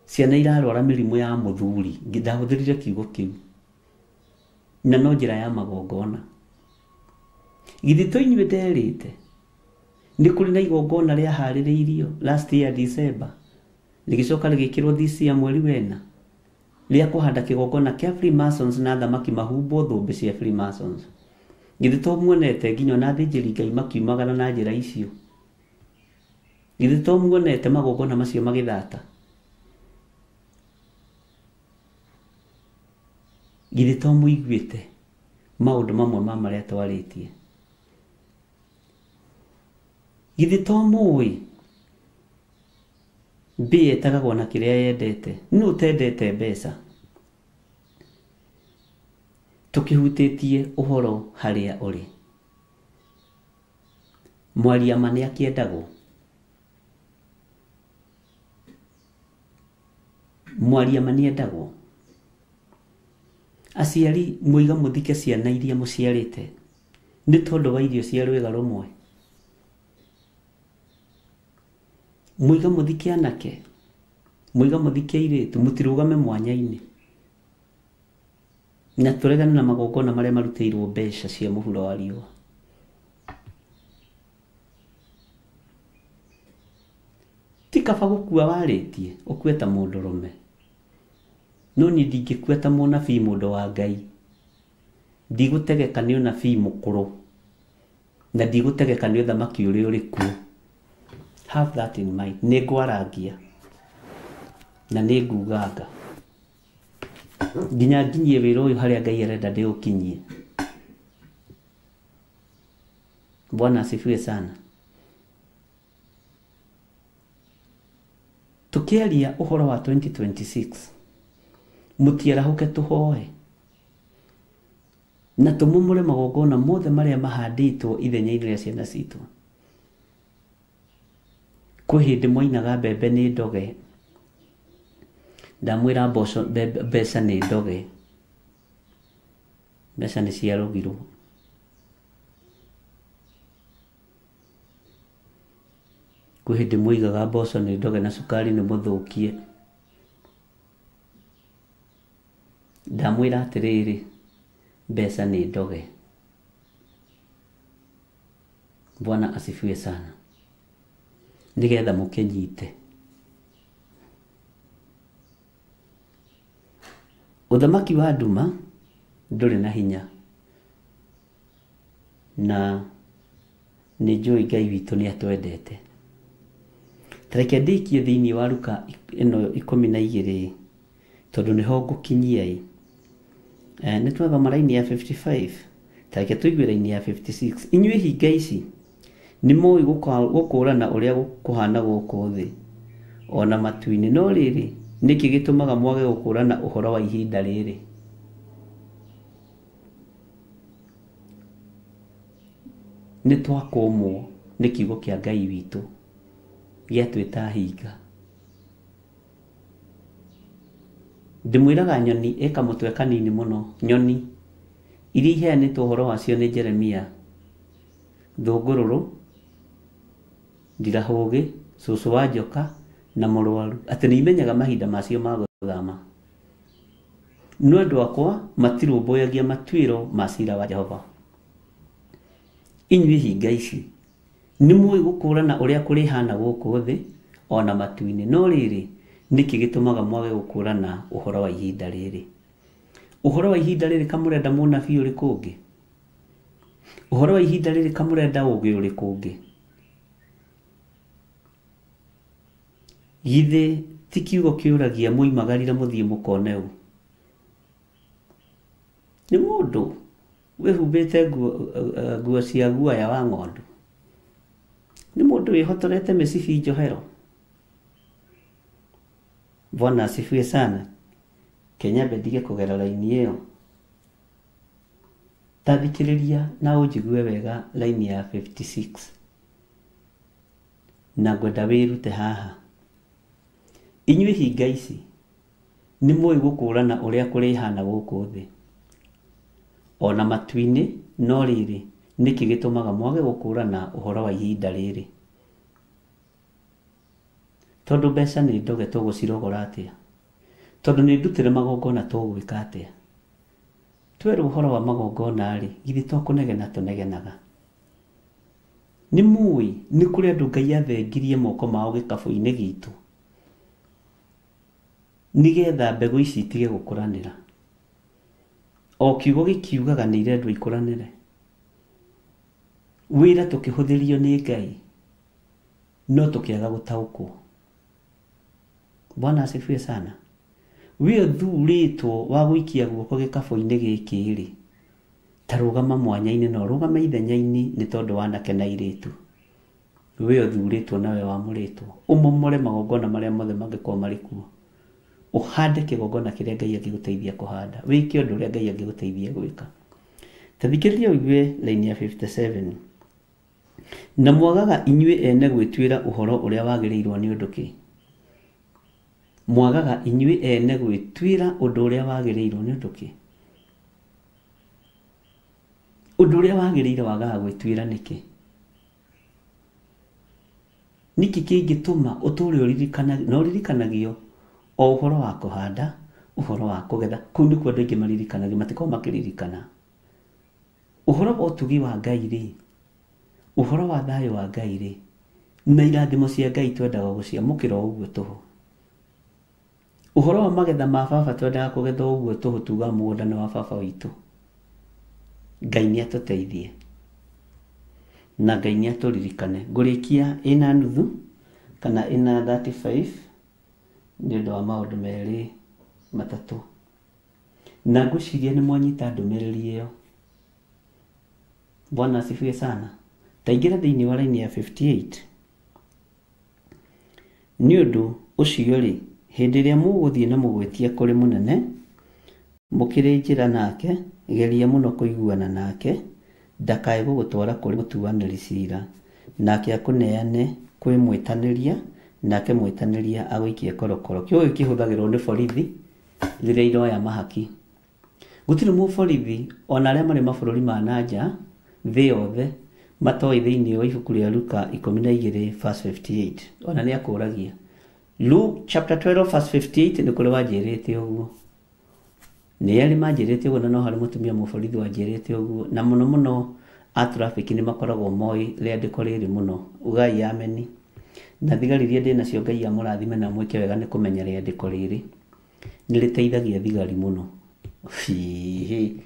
Ciana irarwara mĩrimũ ya mũthuri, ndahũthĩrire kiugo kĩu, na no njĩra ya magongona. Githĩ to inyuĩ nderĩte nĩ kũrĩ na igongona rĩaharĩrĩirio last year December, rĩgĩcoka rĩgĩkĩrwo this year mweri wena, rĩa kũhanda kĩgongona kĩa Freemasons na athamaki mahumbwo thũmbĩ cia Freemasons. Githĩ to muonete nginya ona athĩnjĩri Ngai makiumagara na njĩra icio? Githĩ to muonete magongona macio magĩthata? Githĩ to mũiguĩte maũndũ mamwe ma marĩa twarĩtie? Githĩ to mũĩ mbĩa ĩtagagwo na kĩrĩa yendete? Nũ ũtendete mbeca? Tũkĩhutĩtie ũhoro harĩa ũrĩ. Mwaria ma nĩ akĩendagwo? Mwaria ma nĩendagwo? Aciari muiga mũthike ciana iria mũciarĩte nĩ tondũ wa irio cia rwĩga rũmwe. Muiga mũthike anake, muiga mũthike airĩtu, mũtirũgame mwanya-inĩ. Na tũregane na magongona marĩa marutĩirwo mbeca cia mũhuro wa riũa. Ti kaba gũkua warĩtie, ũkue ta mũndũrũme. No niĩ ndingĩkua ta mũnabii mũndũ wa Ngai. Ndigũtegeka nĩ ũnabii mũkũrũ, na ndigũtegeka nĩ ũthamaki ũrĩa ũrĩ kuo. Have that in mind. Nĩ ngwarangia na nĩ nguganga nginya nginyie wĩra ũyũ harĩa Ngai arenda ndĩũkinyie. Bwana asifiwe sana. Tukiaria uhoro wa 2026 mutiarahuke tuhoe na tumumure magongona mothe maria mahanditwo ithenya-inĩ rĩa ciana citũ. Kwĩ hĩndĩ mwainaga mbembe nĩ ndoge, ndamwĩra mboco mbeca nĩ ndoge, mbeca nĩ ciarogirwo. Kwĩ hĩndĩ mwoigaga mboco nĩ ndoge na cukari nĩ mũthũkie, ndamwĩra atĩrĩrĩ, mbeca nĩ ndoge. Bwana asifiwe sana. Nigetha mũkĩnyite. Ũthamaki wa nduma ndũrĩ na hinya, na nĩ njũĩ Ngai witũ nĩ atwendete. Ta reke ndĩkie thĩinĩ wa Luka ĩno 12 tondũ nĩho ngũkinyia ĩ. Nĩ twathoma raini ya 55, ta reke tũigue raini ya 56. Inyuĩ hinga ici nĩ mũĩ gũkũrana ũrĩa kũhana gũkũ thĩ ona matu-inĩ, no rĩrĩ nĩkĩ gĩtũmaga mwage gũkũrana ũhoro wa ihinda rĩrĩ? Nĩ twakũmwo nĩ kiugo kĩa Ngai witũ gĩatwĩta hinga. Ndĩmwĩraga nyoni ĩka mũtwe kanini mũno, nyoni iria iheanĩtwo ũhoro wacio nĩ Jeremia, thũngũrũrũ, ndirahũgĩ, cũcũ wa njoka na mũrwaru, atĩ nĩ imenyaga mahinda macio ma gũthama. No andũ akwa matirũmbũyagia matuĩro ma cira wa Jehova. Inyuĩ hinga ici nĩ mũĩ gũkũrana ũrĩa kũrĩhana gũkũ thĩ ona matu-inĩ, no rĩrĩ nĩkĩ gĩtũmaga mwage gũkũrana ũhoro wa ihinda rĩrĩ? Ũhoro wa ihinda rĩrĩ kamũrenda mũnabii ũrĩkũ ũngĩ? Ũhoro wa ihinda rĩrĩ kamũrenda ũgĩ ũrĩkũ ũngĩ? Githĩ ti kiugo kĩũragia mũimagarire mũthiĩ mũkone ũ? Nĩ mũndũ wĩhumbĩte nguo cia guoya wa ng'ondu? Nĩ mũndũ wĩhotorete mĩcibi njohero? Bwana asifiwe sana. Kenya ndige kũgera raini ĩyo. Ta thikĩrĩria na ũnjigue wega raini ya 56, na ngwenda wĩrute haha. Inyuĩ hinga ici nĩ mũĩ gũkũrana ũrĩa kũrĩhana gũkũ thĩ ona matu-inĩ, no rĩrĩ nĩkĩ gĩtũmaga mwage gũkũrana ũhoro wa ihinda rĩrĩ? Tondũ mbeca nĩ ndoge tũgũcirogora atĩa? Tondũ nĩ ndutĩre magongona tũgwĩka atĩa? Twerwo ũhoro wa magongona rĩ, githĩ to kũnegena tũnegenaga? Nĩ mũĩ nĩ kũrĩ andũ Ngai athengirie moko mao gĩkabũ-inĩ gitũ nĩgetha mbegũ ici itige gũkũranĩra. O kiugo gĩkiugaga nĩ irendwo ikũranĩre. Wĩra tũkĩhũthĩrio nĩ Ngai no tũkĩaga gũtaũkwo. Bwana asifiwe sana. We ũthurĩtwo wa gũikia guoko gĩkabũ-inĩ gĩkĩ rĩ, ta rũgama mwanya-inĩ na ũrũgame ithenya-inĩ nĩ tondũ wa anake na airĩtu. We ũthurĩtwo nawe wamũrĩtwo, ũmomore magongona marĩa mothe mangĩkorwo marĩ kuo, ũhande kĩgongona kĩrĩa Ngai angĩgũteithia kũhanda, wĩke ũndũ ũrĩa Ngai angĩgũteithia gwĩka. Ta thikĩrĩria ũigue raini ya 57. Na mwagaga inyuĩ ene gwĩtuĩra ũhoro ũrĩa wagĩrĩirwo nĩ ũndũ kĩ? Mwagaga inyuĩ ene gwĩtuĩra ũndũ ũrĩa wagĩrĩirwo nĩ ũndũ kĩ? Ũndũ ũrĩa wagĩrĩire wagaga gwĩtuĩra nĩkĩ? Nĩkĩ kĩngĩtũma ũtũũre ũririkana na ũririkanagio o ũhoro wa kũhanda, ũhoro wa kũgetha? Kũu nĩkuo andũ aingĩ maririkanagio, matikoragwo makĩririkana ũhoro wa ũtugi wa Ngai rĩ, ũhoro wa thayũ wa Ngai rĩ, na irathimo cia Ngai twendaga gũciamũkĩra o ũguo tũhũ. Ũhoro wa magetha ma baba twendaga kũgetha o ũguo tũhũ, tugaga mũgũnda nĩ wa baba witũ. Ngai nĩ atũteithie na Ngai nĩ atũririkane. Ngũrĩkia ĩna nuthu kana ĩna 35 nĩ ũndũ wa maũndũ merĩ matatũ, na ngwĩciria nĩ mwanyita ndũmĩrĩri ĩyo. Bwana asifiwe sana. Ta ingĩra thĩinĩ wa raini ya 58 nĩ ũndũ Ũcio-rĩ, hĩndĩ ĩrĩa mũgũthiĩ na mũgwĩtia kũrĩ mũnene, mũkĩrĩ njĩra nake, geria mũno kũiguana nake, ndakae gũgũtwara kũrĩ mũtuanĩri ciira, nake akũneane kwĩ mwĩtanĩria, nake mwĩtanĩria agũikie korokoro. Kiugo gĩkĩ kĩhũthagĩrwo nĩ borithi rĩrĩa iroya mahaki. Gũtirĩ mũborithi ona arĩa marĩ mabũrũri ma nanja thĩ yothe matoĩ thĩinĩ wa ibuku rĩa Luka 12 verse 58. Ona nĩ akũragia Luke chapter 12 verse 58 nĩ kũrĩ wanjĩrĩte ũguo. Nĩ erĩ manjĩrĩte ũguo na no harĩ mũtumia mũborithi wanjĩrĩte ũguo, na mũno mũno a traffic nĩ makoragwo moĩ rĩandĩko rĩrĩ mũno. Ugai ameni. Na thigari iria ndĩ nacio Ngai amũrathime na mwĩke wega nĩ kũmenya rĩandĩko rĩrĩ nĩ rĩteithagia thigari mũno. Hihi.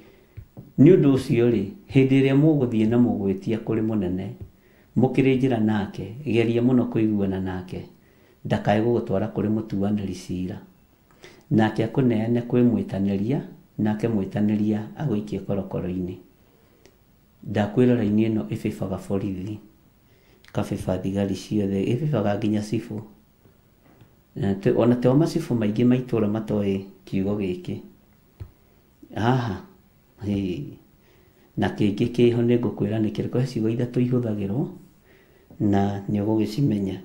Nĩ ũndũ ũcio rĩ, hĩndĩ ĩrĩa mũgũthiĩ na mũgwĩtia kũrĩ mũnene, mũkĩrĩ njĩra nake, geria mũno kũiguana nake, ndakae gũgũtwara kũrĩ mũtuanĩri ciira, nake akũneane kwĩ mwĩtanĩria, nake mwĩtanĩria agũikie korokoro-inĩ. Ndakwĩra raini ĩno ĩbĩbaga borithi, ĩkabĩba thigari ciothe, ĩbĩbaga nginya cibũ. Ona to macibũ maingĩ ma itũũra matoĩ kiugo gĩkĩ. Haha, na kĩngĩ kĩho nĩ ngũkwĩra nĩ kĩrĩkũ, he ciugo ithatũ ihũthagĩrwo na nĩ ũgũgĩcimenya.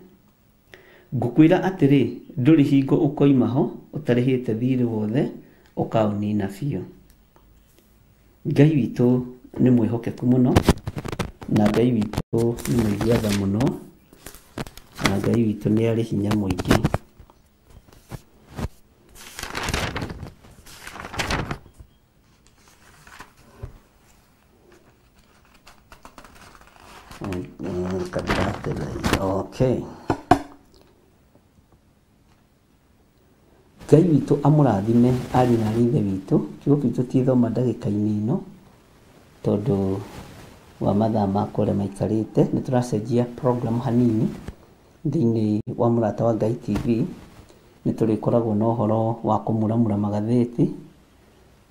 Ngũkwĩra atĩrĩ, ndũrĩ hingo ũkoima ho ũtarĩhĩte thirĩ wothe ũkaũnina biũ. Ngai witũ nĩ mwĩhokeku mũno, na Ngai witũ nĩ mũigua tha mũno, na Ngai witũ nĩ arĩ hinya mũingĩ. Okay. Ngai witũ amũrathime ariũ na aarĩ a Ithe witũ. Kiugo kĩu tũtithoma ndagĩka-inĩ ĩno tondũ wa mathaa makwa ũrĩa maikarĩte. Nĩ tũracenjia program hanini thĩinĩ wa Mũrata wa Ngai TV. Nĩ tũrĩkoragwo na ũhoro wa kũmuramura magathĩti,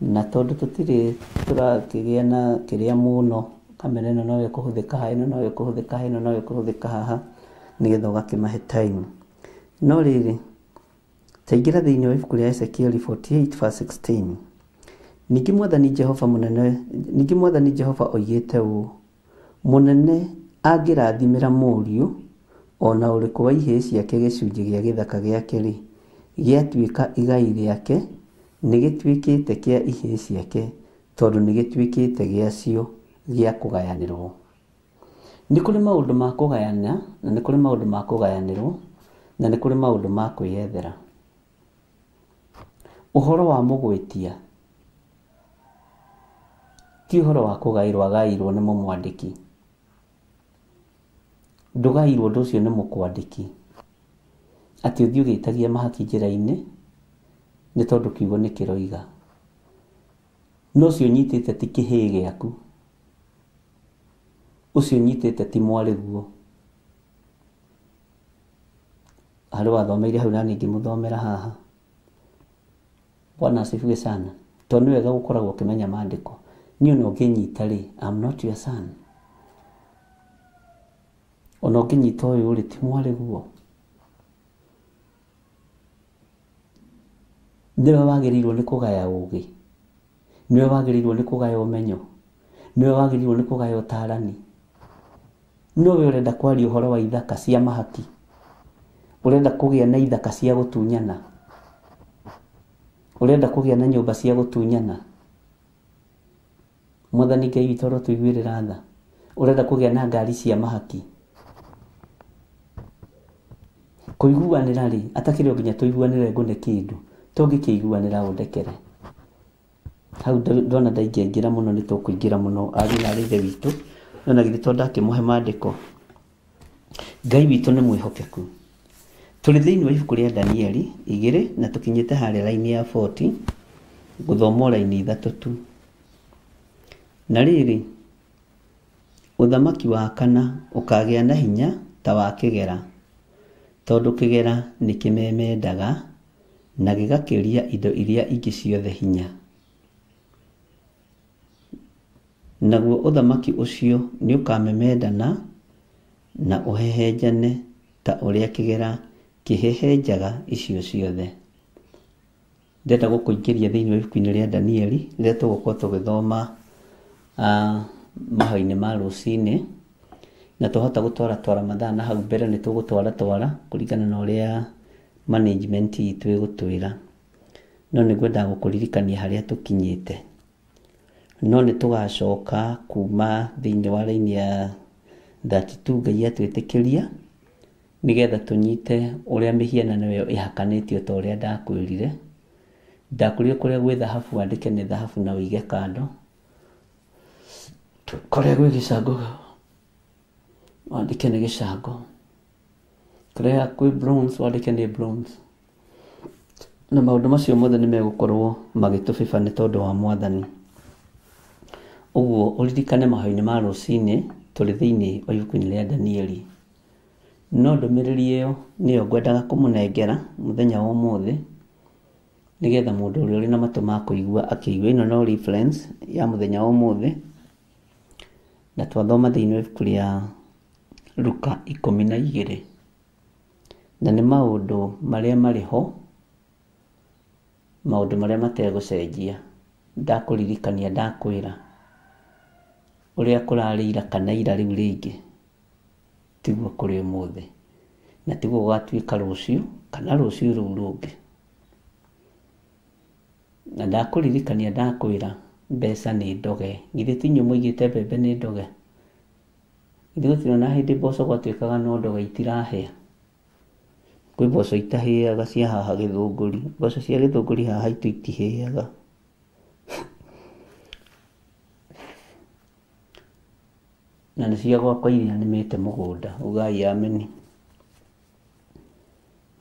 na tondũ tũtirĩ tũrakĩgĩa na kĩrĩa mũno, kamera ĩno no ĩkũhũthĩka haha, ĩno no ĩkũhũthĩka haha, ĩno no ĩkũhũthĩka haha, nĩgetha ũgakĩmahe time. No rĩrĩ, taingĩra thĩinĩ wa ibuku rĩa Ezekiel 48 verse 16. Ningĩ Mwathani Jehova mũnene, ningĩ Mwathani Jehova oigĩte ũũ, mũnene angĩrathimĩra mũriũ ona ũrĩkũ wa ihĩĩ ciake gĩcunjĩ gĩa gĩthaka gĩake-rĩ, gĩatuĩka igai rĩake, nĩ gĩtuĩkĩte kĩa ihĩĩ ciake, tondũ nĩ gĩtuĩkĩte gĩacio gĩa kũgayanĩrwo. Nĩ kũrĩ maũndũ ma kũgayana, na nĩ kũrĩ maũndũ ma kũgayanĩrwo, na nĩ kũrĩ maũndũ ma kwĩyethera. Ũhoro wa mũgwĩtia ti ũhoro wa kũgaĩrwo agaĩirwo nĩ mũmwandĩki. Ndũgaĩirwo ũndũ ũcio nĩ mũkwandĩki, atĩ ũthiĩ ũgĩtagia mahaki njĩra-inĩ nĩ tondũ kiugo nĩ kĩroiga. No ũcio ũnyitĩte ti kĩhĩĩ gĩaku, ũcio ũnyitĩte ti mwarĩguo. Harĩ wathomeire hau na niĩ ngĩmũthomera haha. Bwana asifiwe sana. Tondũ nĩ wega gũkoragwo ũkĩmenya maandĩko. Niĩ ona ũngĩnyita rĩ, I'm not your son. Ona ũngĩnyita ũyũ rĩ, ti mwarĩguo. Nĩwe wagĩrĩirwo nĩ kũgaya ũgĩ, nĩwe wagĩrĩirwo nĩ kũgaya ũmenyo, nĩwe wagĩrĩirwo nĩ kũgaya ũtarani. No we ũrenda kwaria ũhoro wa ithaka cia mahaki, ũrenda kũgĩa na ithaka cia gũtunyana, ũrenda kũgĩa na nyũmba cia gũtunyana. Mwathani Ngai witũ arotũiguĩrĩra tha. Ũrenda kũgĩa na ngari cia mahaki. Kũiguanĩra rĩ, atakĩrĩ o nginya tũiguanĩre ngũne kĩndũ, tũngĩkĩiguanĩra ũndekere. Hau ndona ndaingĩra mũno nĩ tũkũingĩra mũno ariũ na aarĩ a Ithe witũ. No na githĩ to ndakĩmũhe maandĩko. Ngai witũ nĩ mwĩhokeku. Tũrĩ thĩinĩ wa ibuku rĩa Danieli 2 na tũkinyĩte harĩa raini ya 40, gũthoma raini 3 tu. Na rĩrĩ, ũthamaki wa kana ũkagĩa na hinya ta wa kĩgera, tondũ kĩgera nĩ kĩmemendaga na gĩgakĩria indo iria ingĩ ciothe hinya. Naguo ũthamaki ũcio nĩ ũkamemendana na ũhehenjane ta ũrĩa kĩgera Kĩhehenjaga icio ciothe. Ndĩrenda gũkũingĩria thĩinĩ wa ibuku-inĩ rĩa Danieli rĩrĩa tũgũkorwo tũgĩthoma mahoya-inĩ ma rũcinĩ, na twahota gũtwara twara mathaa na hau mbere nĩ tũgũtwara twara kũringana na ũrĩa management itũ ĩgũtwĩra. No nĩ ngwendaga gũkũririkania harĩa tũkinyĩte. No nĩ tũgacoka kuma thĩinĩ wa raini ya 32 Ngai atwĩtĩkĩria, nĩgetha tũnyite ũrĩa mĩhianano ĩyo ĩhakanĩtio ta ũrĩa ndakwĩrire. Ndakwĩrire kũrĩa gwĩ thahabu wandĩke nĩ thahabu na ũige kando, kũrĩa gwĩ gĩcango wandĩke nĩ gĩcango, kũrĩa kwĩ bronze wandĩke nĩ bronze. Na maũndũ macio mothe nĩ megũkorwo magĩtũbĩba nĩ tondũ wa Mwathani. Ũguo ũririkane mahoya-inĩ ma rũcinĩ tũrĩ thĩinĩ wa ibuku-inĩ rĩa Danieli. No ndũmĩrĩri ĩyo nĩyo ngwendaga kũmũnengera mũthenya wa ũmũthĩ, nĩgetha mũndũ ũrĩa ũrĩ na matũ ma kũigua akĩigua. Ĩno no reference ya mũthenya wa ũmũthĩ, na twathoma thĩinĩ wa ibuku rĩa Luka 12. Na nĩ maũndũ marĩa marĩ ho, maũndũ marĩa mategũcenjia. Ndakũririkania, ndakwĩra ũrĩa kũrarĩ ira kana ira rĩu rĩngĩ tiguo kũrĩ ũmũthĩ, na tiguo gũgatuĩka rũciũ kana rũciũ rũu rũngĩ. Na ndakũririkania, ndakwĩra mbeca nĩ ndoge. Githĩ ti inyuĩ mũigĩte mbembe nĩ ndoge? Githĩ gũtirĩ ona hĩndĩ mboco gwatuĩkaga no ndoge itirahĩa? Kwĩ mboco itahĩaga cia haha Gĩthũngũri. Mboco cia Gĩthũngũri haha haitũ itihĩaga. Na nĩ cia gwakwa iria nĩmĩte mũgũnda. Ugai ameni.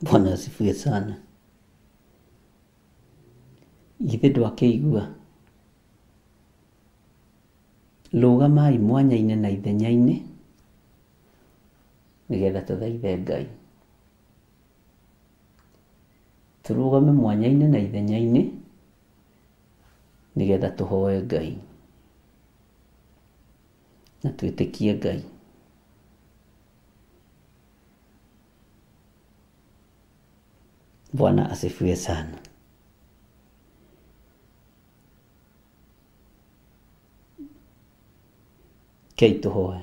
Bwana asifiwe sana. Githĩ ndwakĩigua? Rũgamai mwanya-inĩ na ithenya-inĩ nĩgetha tũthaithe Ngai. Tũrũgame mwanya-inĩ na ithenya-inĩ nĩgetha tũhoe Ngai na twĩtĩkie Ngai. Bwana asifiwe sana. Kei tũhoe.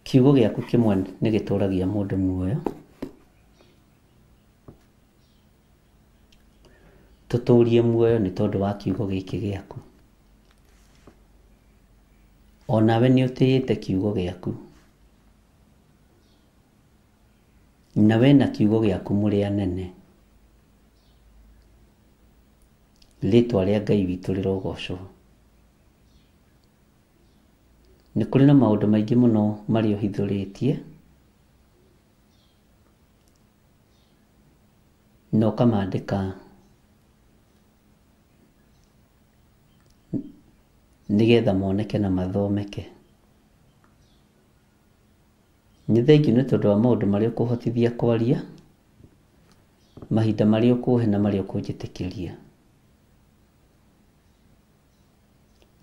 Kiugo gĩaku kĩmwe nĩ gĩtũragia mũndũ muoyo. Tũtũrie muoyo nĩ tondũ wa kiugo gĩkĩ gĩaku. Onawe nĩ ũtĩĩte kiugo gĩaku, na we na kiugo gĩaku mũrĩ anene. Rĩtwa rĩa Ngai witũ rĩrogocwo. Nĩ kũrĩ na maũndũ maingĩ mũno marĩa ũhithũrĩtie na ũkamandĩka nĩgetha moneke na mathomeke. Nĩ thengiũ nĩ tondũ wa maũndũ marĩa ũkũhotithia kwaria, mahinda marĩa ũkũhe na marĩa ũkũnjĩtĩkĩria.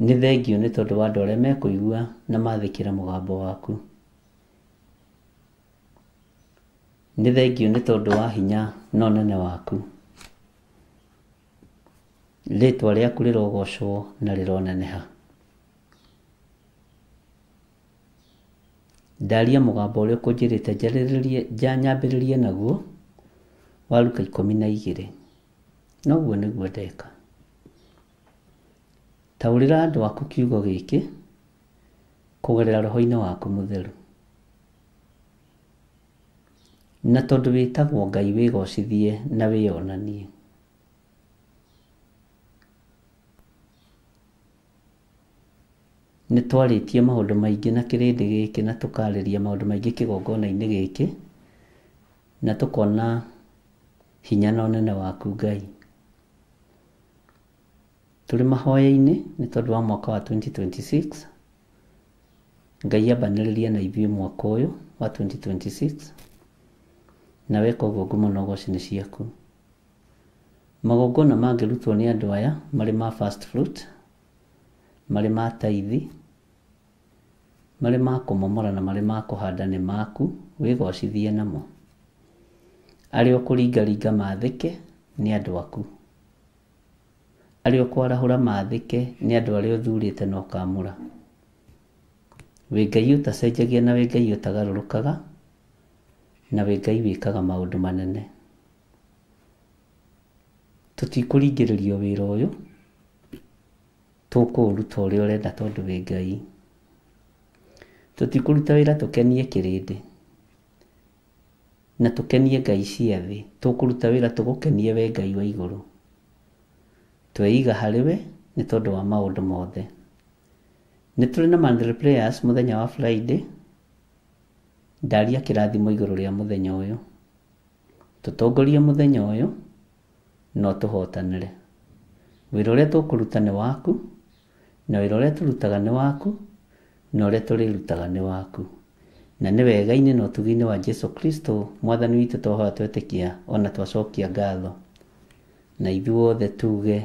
Nĩ thengiũ nĩ tondũ wa andũ arĩa mekũigua na mathĩkĩra mũgambo waku. Nĩ thengiũ nĩ tondũ wa hinya na ũnene waku. Rĩtwa rĩaku rĩrogocwo na rĩroneneha. Ndaria mũgambo ũrĩa ũkũnjĩrĩte njarĩrĩrie nyambĩrĩrie naguo wa Luka 12. Noguo nĩguo ndeka. Taũrĩra andũ aku kiugo gĩkĩ kũgerera roho-inĩ waku mũtheru. Na tondũ wĩtagwo Ngai wĩgocithie na wĩonanie. Nĩ twarĩtie maũndũ maingĩ na kĩrĩndĩ gĩkĩ na tũkarĩria maũndũ maingĩ kĩgongona-inĩ gĩkĩ, na tũkona hinya na ũnene waku Ngai. Tũrĩ mahoya-inĩ nĩ tondũ wa mwaka wa 2026. Ngai ambanĩrĩria na ithuĩ mwaka ũyũ wa 2026, na weka ũguo ngumo na ũgoci nĩ ciaku. Magongona mangĩrutwo nĩ andũ aya marĩ ma first fruit, marĩ ma taithi, Marĩ ma kũmomora na marĩ ma kũhanda nĩ maku, wĩgocithie namo. Arĩa ũkũringaringa maathĩke nĩ andũ aku. Arĩa ũkwarahũra maathĩke nĩ andũ arĩa ũthurĩte na ũkaamũra. Wĩ Ngai ũtacenjagia na wĩ Ngai ũtagarũrũkaga, na wĩ Ngai wĩkaga maũndũ manene. Tũtikũringĩrĩrio wĩra ũyũ, tũkũũruta ũrĩa ũrenda tondũ wĩ Ngai. Tũtikũruta wĩra tũkenie kĩrĩndĩ na tũkenie ngai cia thĩ, tũkũruta wĩra tũgũkenie we Ngai wa igũrũ. Tweiga harĩ we nĩ tondũ wa maũndũ mothe. Nĩ tũrĩ na monthly prayers mũthenya wa Friday, ndaria kĩrathimo igũrũ rĩa mũthenya ũyũ. Tũtongorie mũthenya ũyũ no tũhotanĩre. Wĩra ũrĩa tũkũruta nĩ waku, na wĩra ũrĩa tũrutaga nĩ waku, na ũrĩa tũrĩrutaga nĩ waku. Na nĩ wega-inĩ na ũtugi-inĩ wa Jesu Kristo mwathani witũ twahoya twetĩkia ona twacokia ngatho. Na ithuothe tuge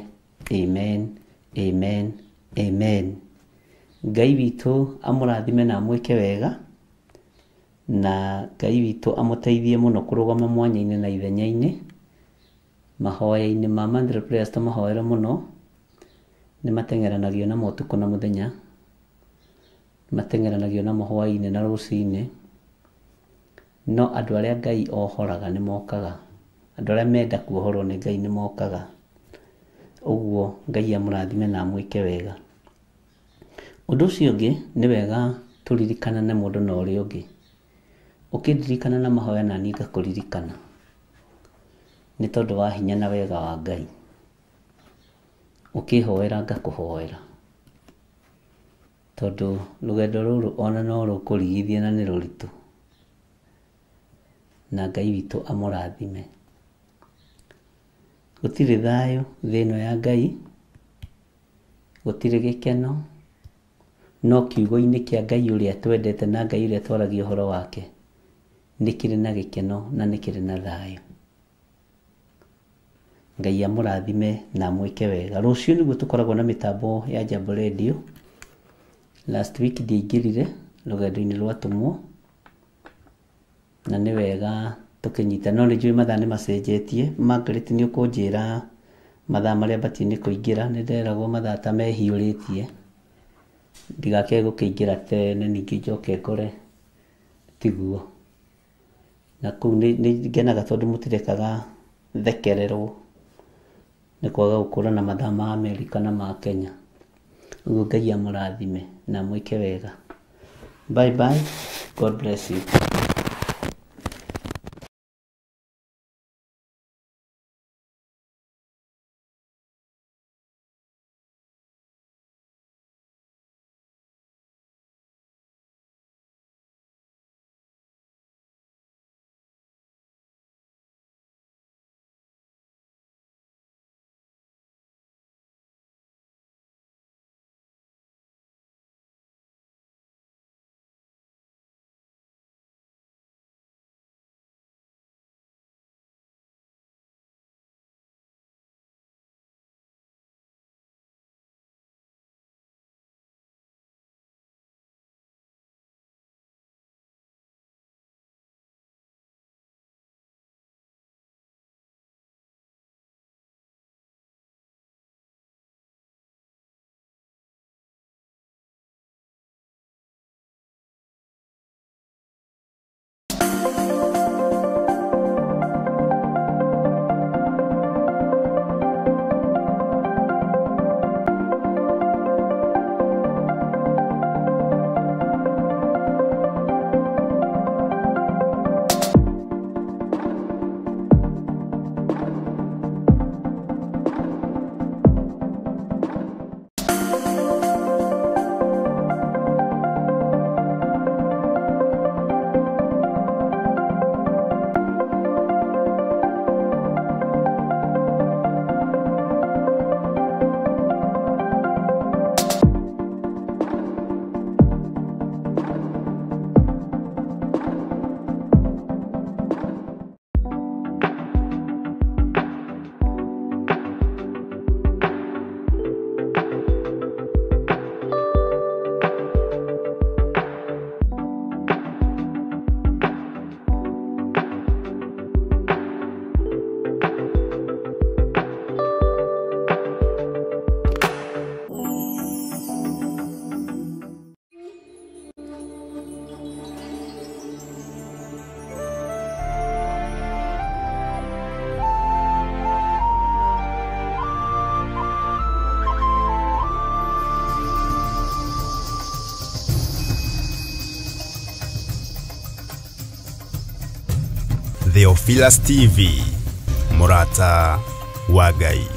amen, amen, amen. Ngai witũ amũrathime na amwĩke wega, na Ngai witũ amũteithie mũno kũrũgama mwanya-inĩ na ithenya-inĩ. Mahoya-inĩ ma monthly prayers tũmahoere mũno, nĩ mateng'eranagio namo ũtukũ na mũthenya, mateng'eranagio namo hwaĩ-inĩ na rũcinĩ. No andũ arĩa Ngai ohoraga nĩ mokaga, andũ arĩa menda kuohorwo nĩ Ngai nĩ mokaga. Ũguo Ngai amũrathime na amwĩke wega. Ũndũ ũcio ũngĩ nĩ wega tũririkanane mũndũ na ũrĩa ũngĩ. Ũkĩndirikana na mahoya na niĩ ngakũririkana, nĩ tondũ wa hinya na wega wa Ngai. Ũkĩhoera ngakũhoera, tondũ rũgendo rũrũ ona no rũkũrigithia na nĩ rũritũ. Na Ngai witũ amũrathime. Gũtirĩ thayũ thĩ ĩno ya Ngai, gũtirĩ gĩkeno, no kiugo-inĩ kĩa Ngai ũrĩa twendete na Ngai ũrĩa twaragia ũhoro wake nĩ kĩrĩ na gĩkeno na nĩ kĩrĩ na thayũ. Ngai amũrathime na amwĩke wega. Rũciũ nĩguo tũkoragwo na mĩtambo ya Jambo Radio. Last week ndiaingĩrire rũgendo-inĩ rwa atũmwo, na nĩ wega tũkĩnyita, no nĩ njũĩ mathaa nĩ macenjetie. Margaret nĩ ũkũnjĩra mathaa marĩa batiĩ nĩ kũingĩra, nĩ nderagwo mathaa ta mehiũrĩtie, ndigakĩage gũkĩingĩra tene ningĩ njoke ngore tiguo. Na kũu nĩ ngenaga tondũ mũtirekaga thekererwo nĩ kwaga gũkũrana mathaa ma Amerika na ma Kenya. Ũguo Ngai amũrathime na amwĩke wega. Bye bye. God bless you. Theophilus TV, mũrata wa Ngai.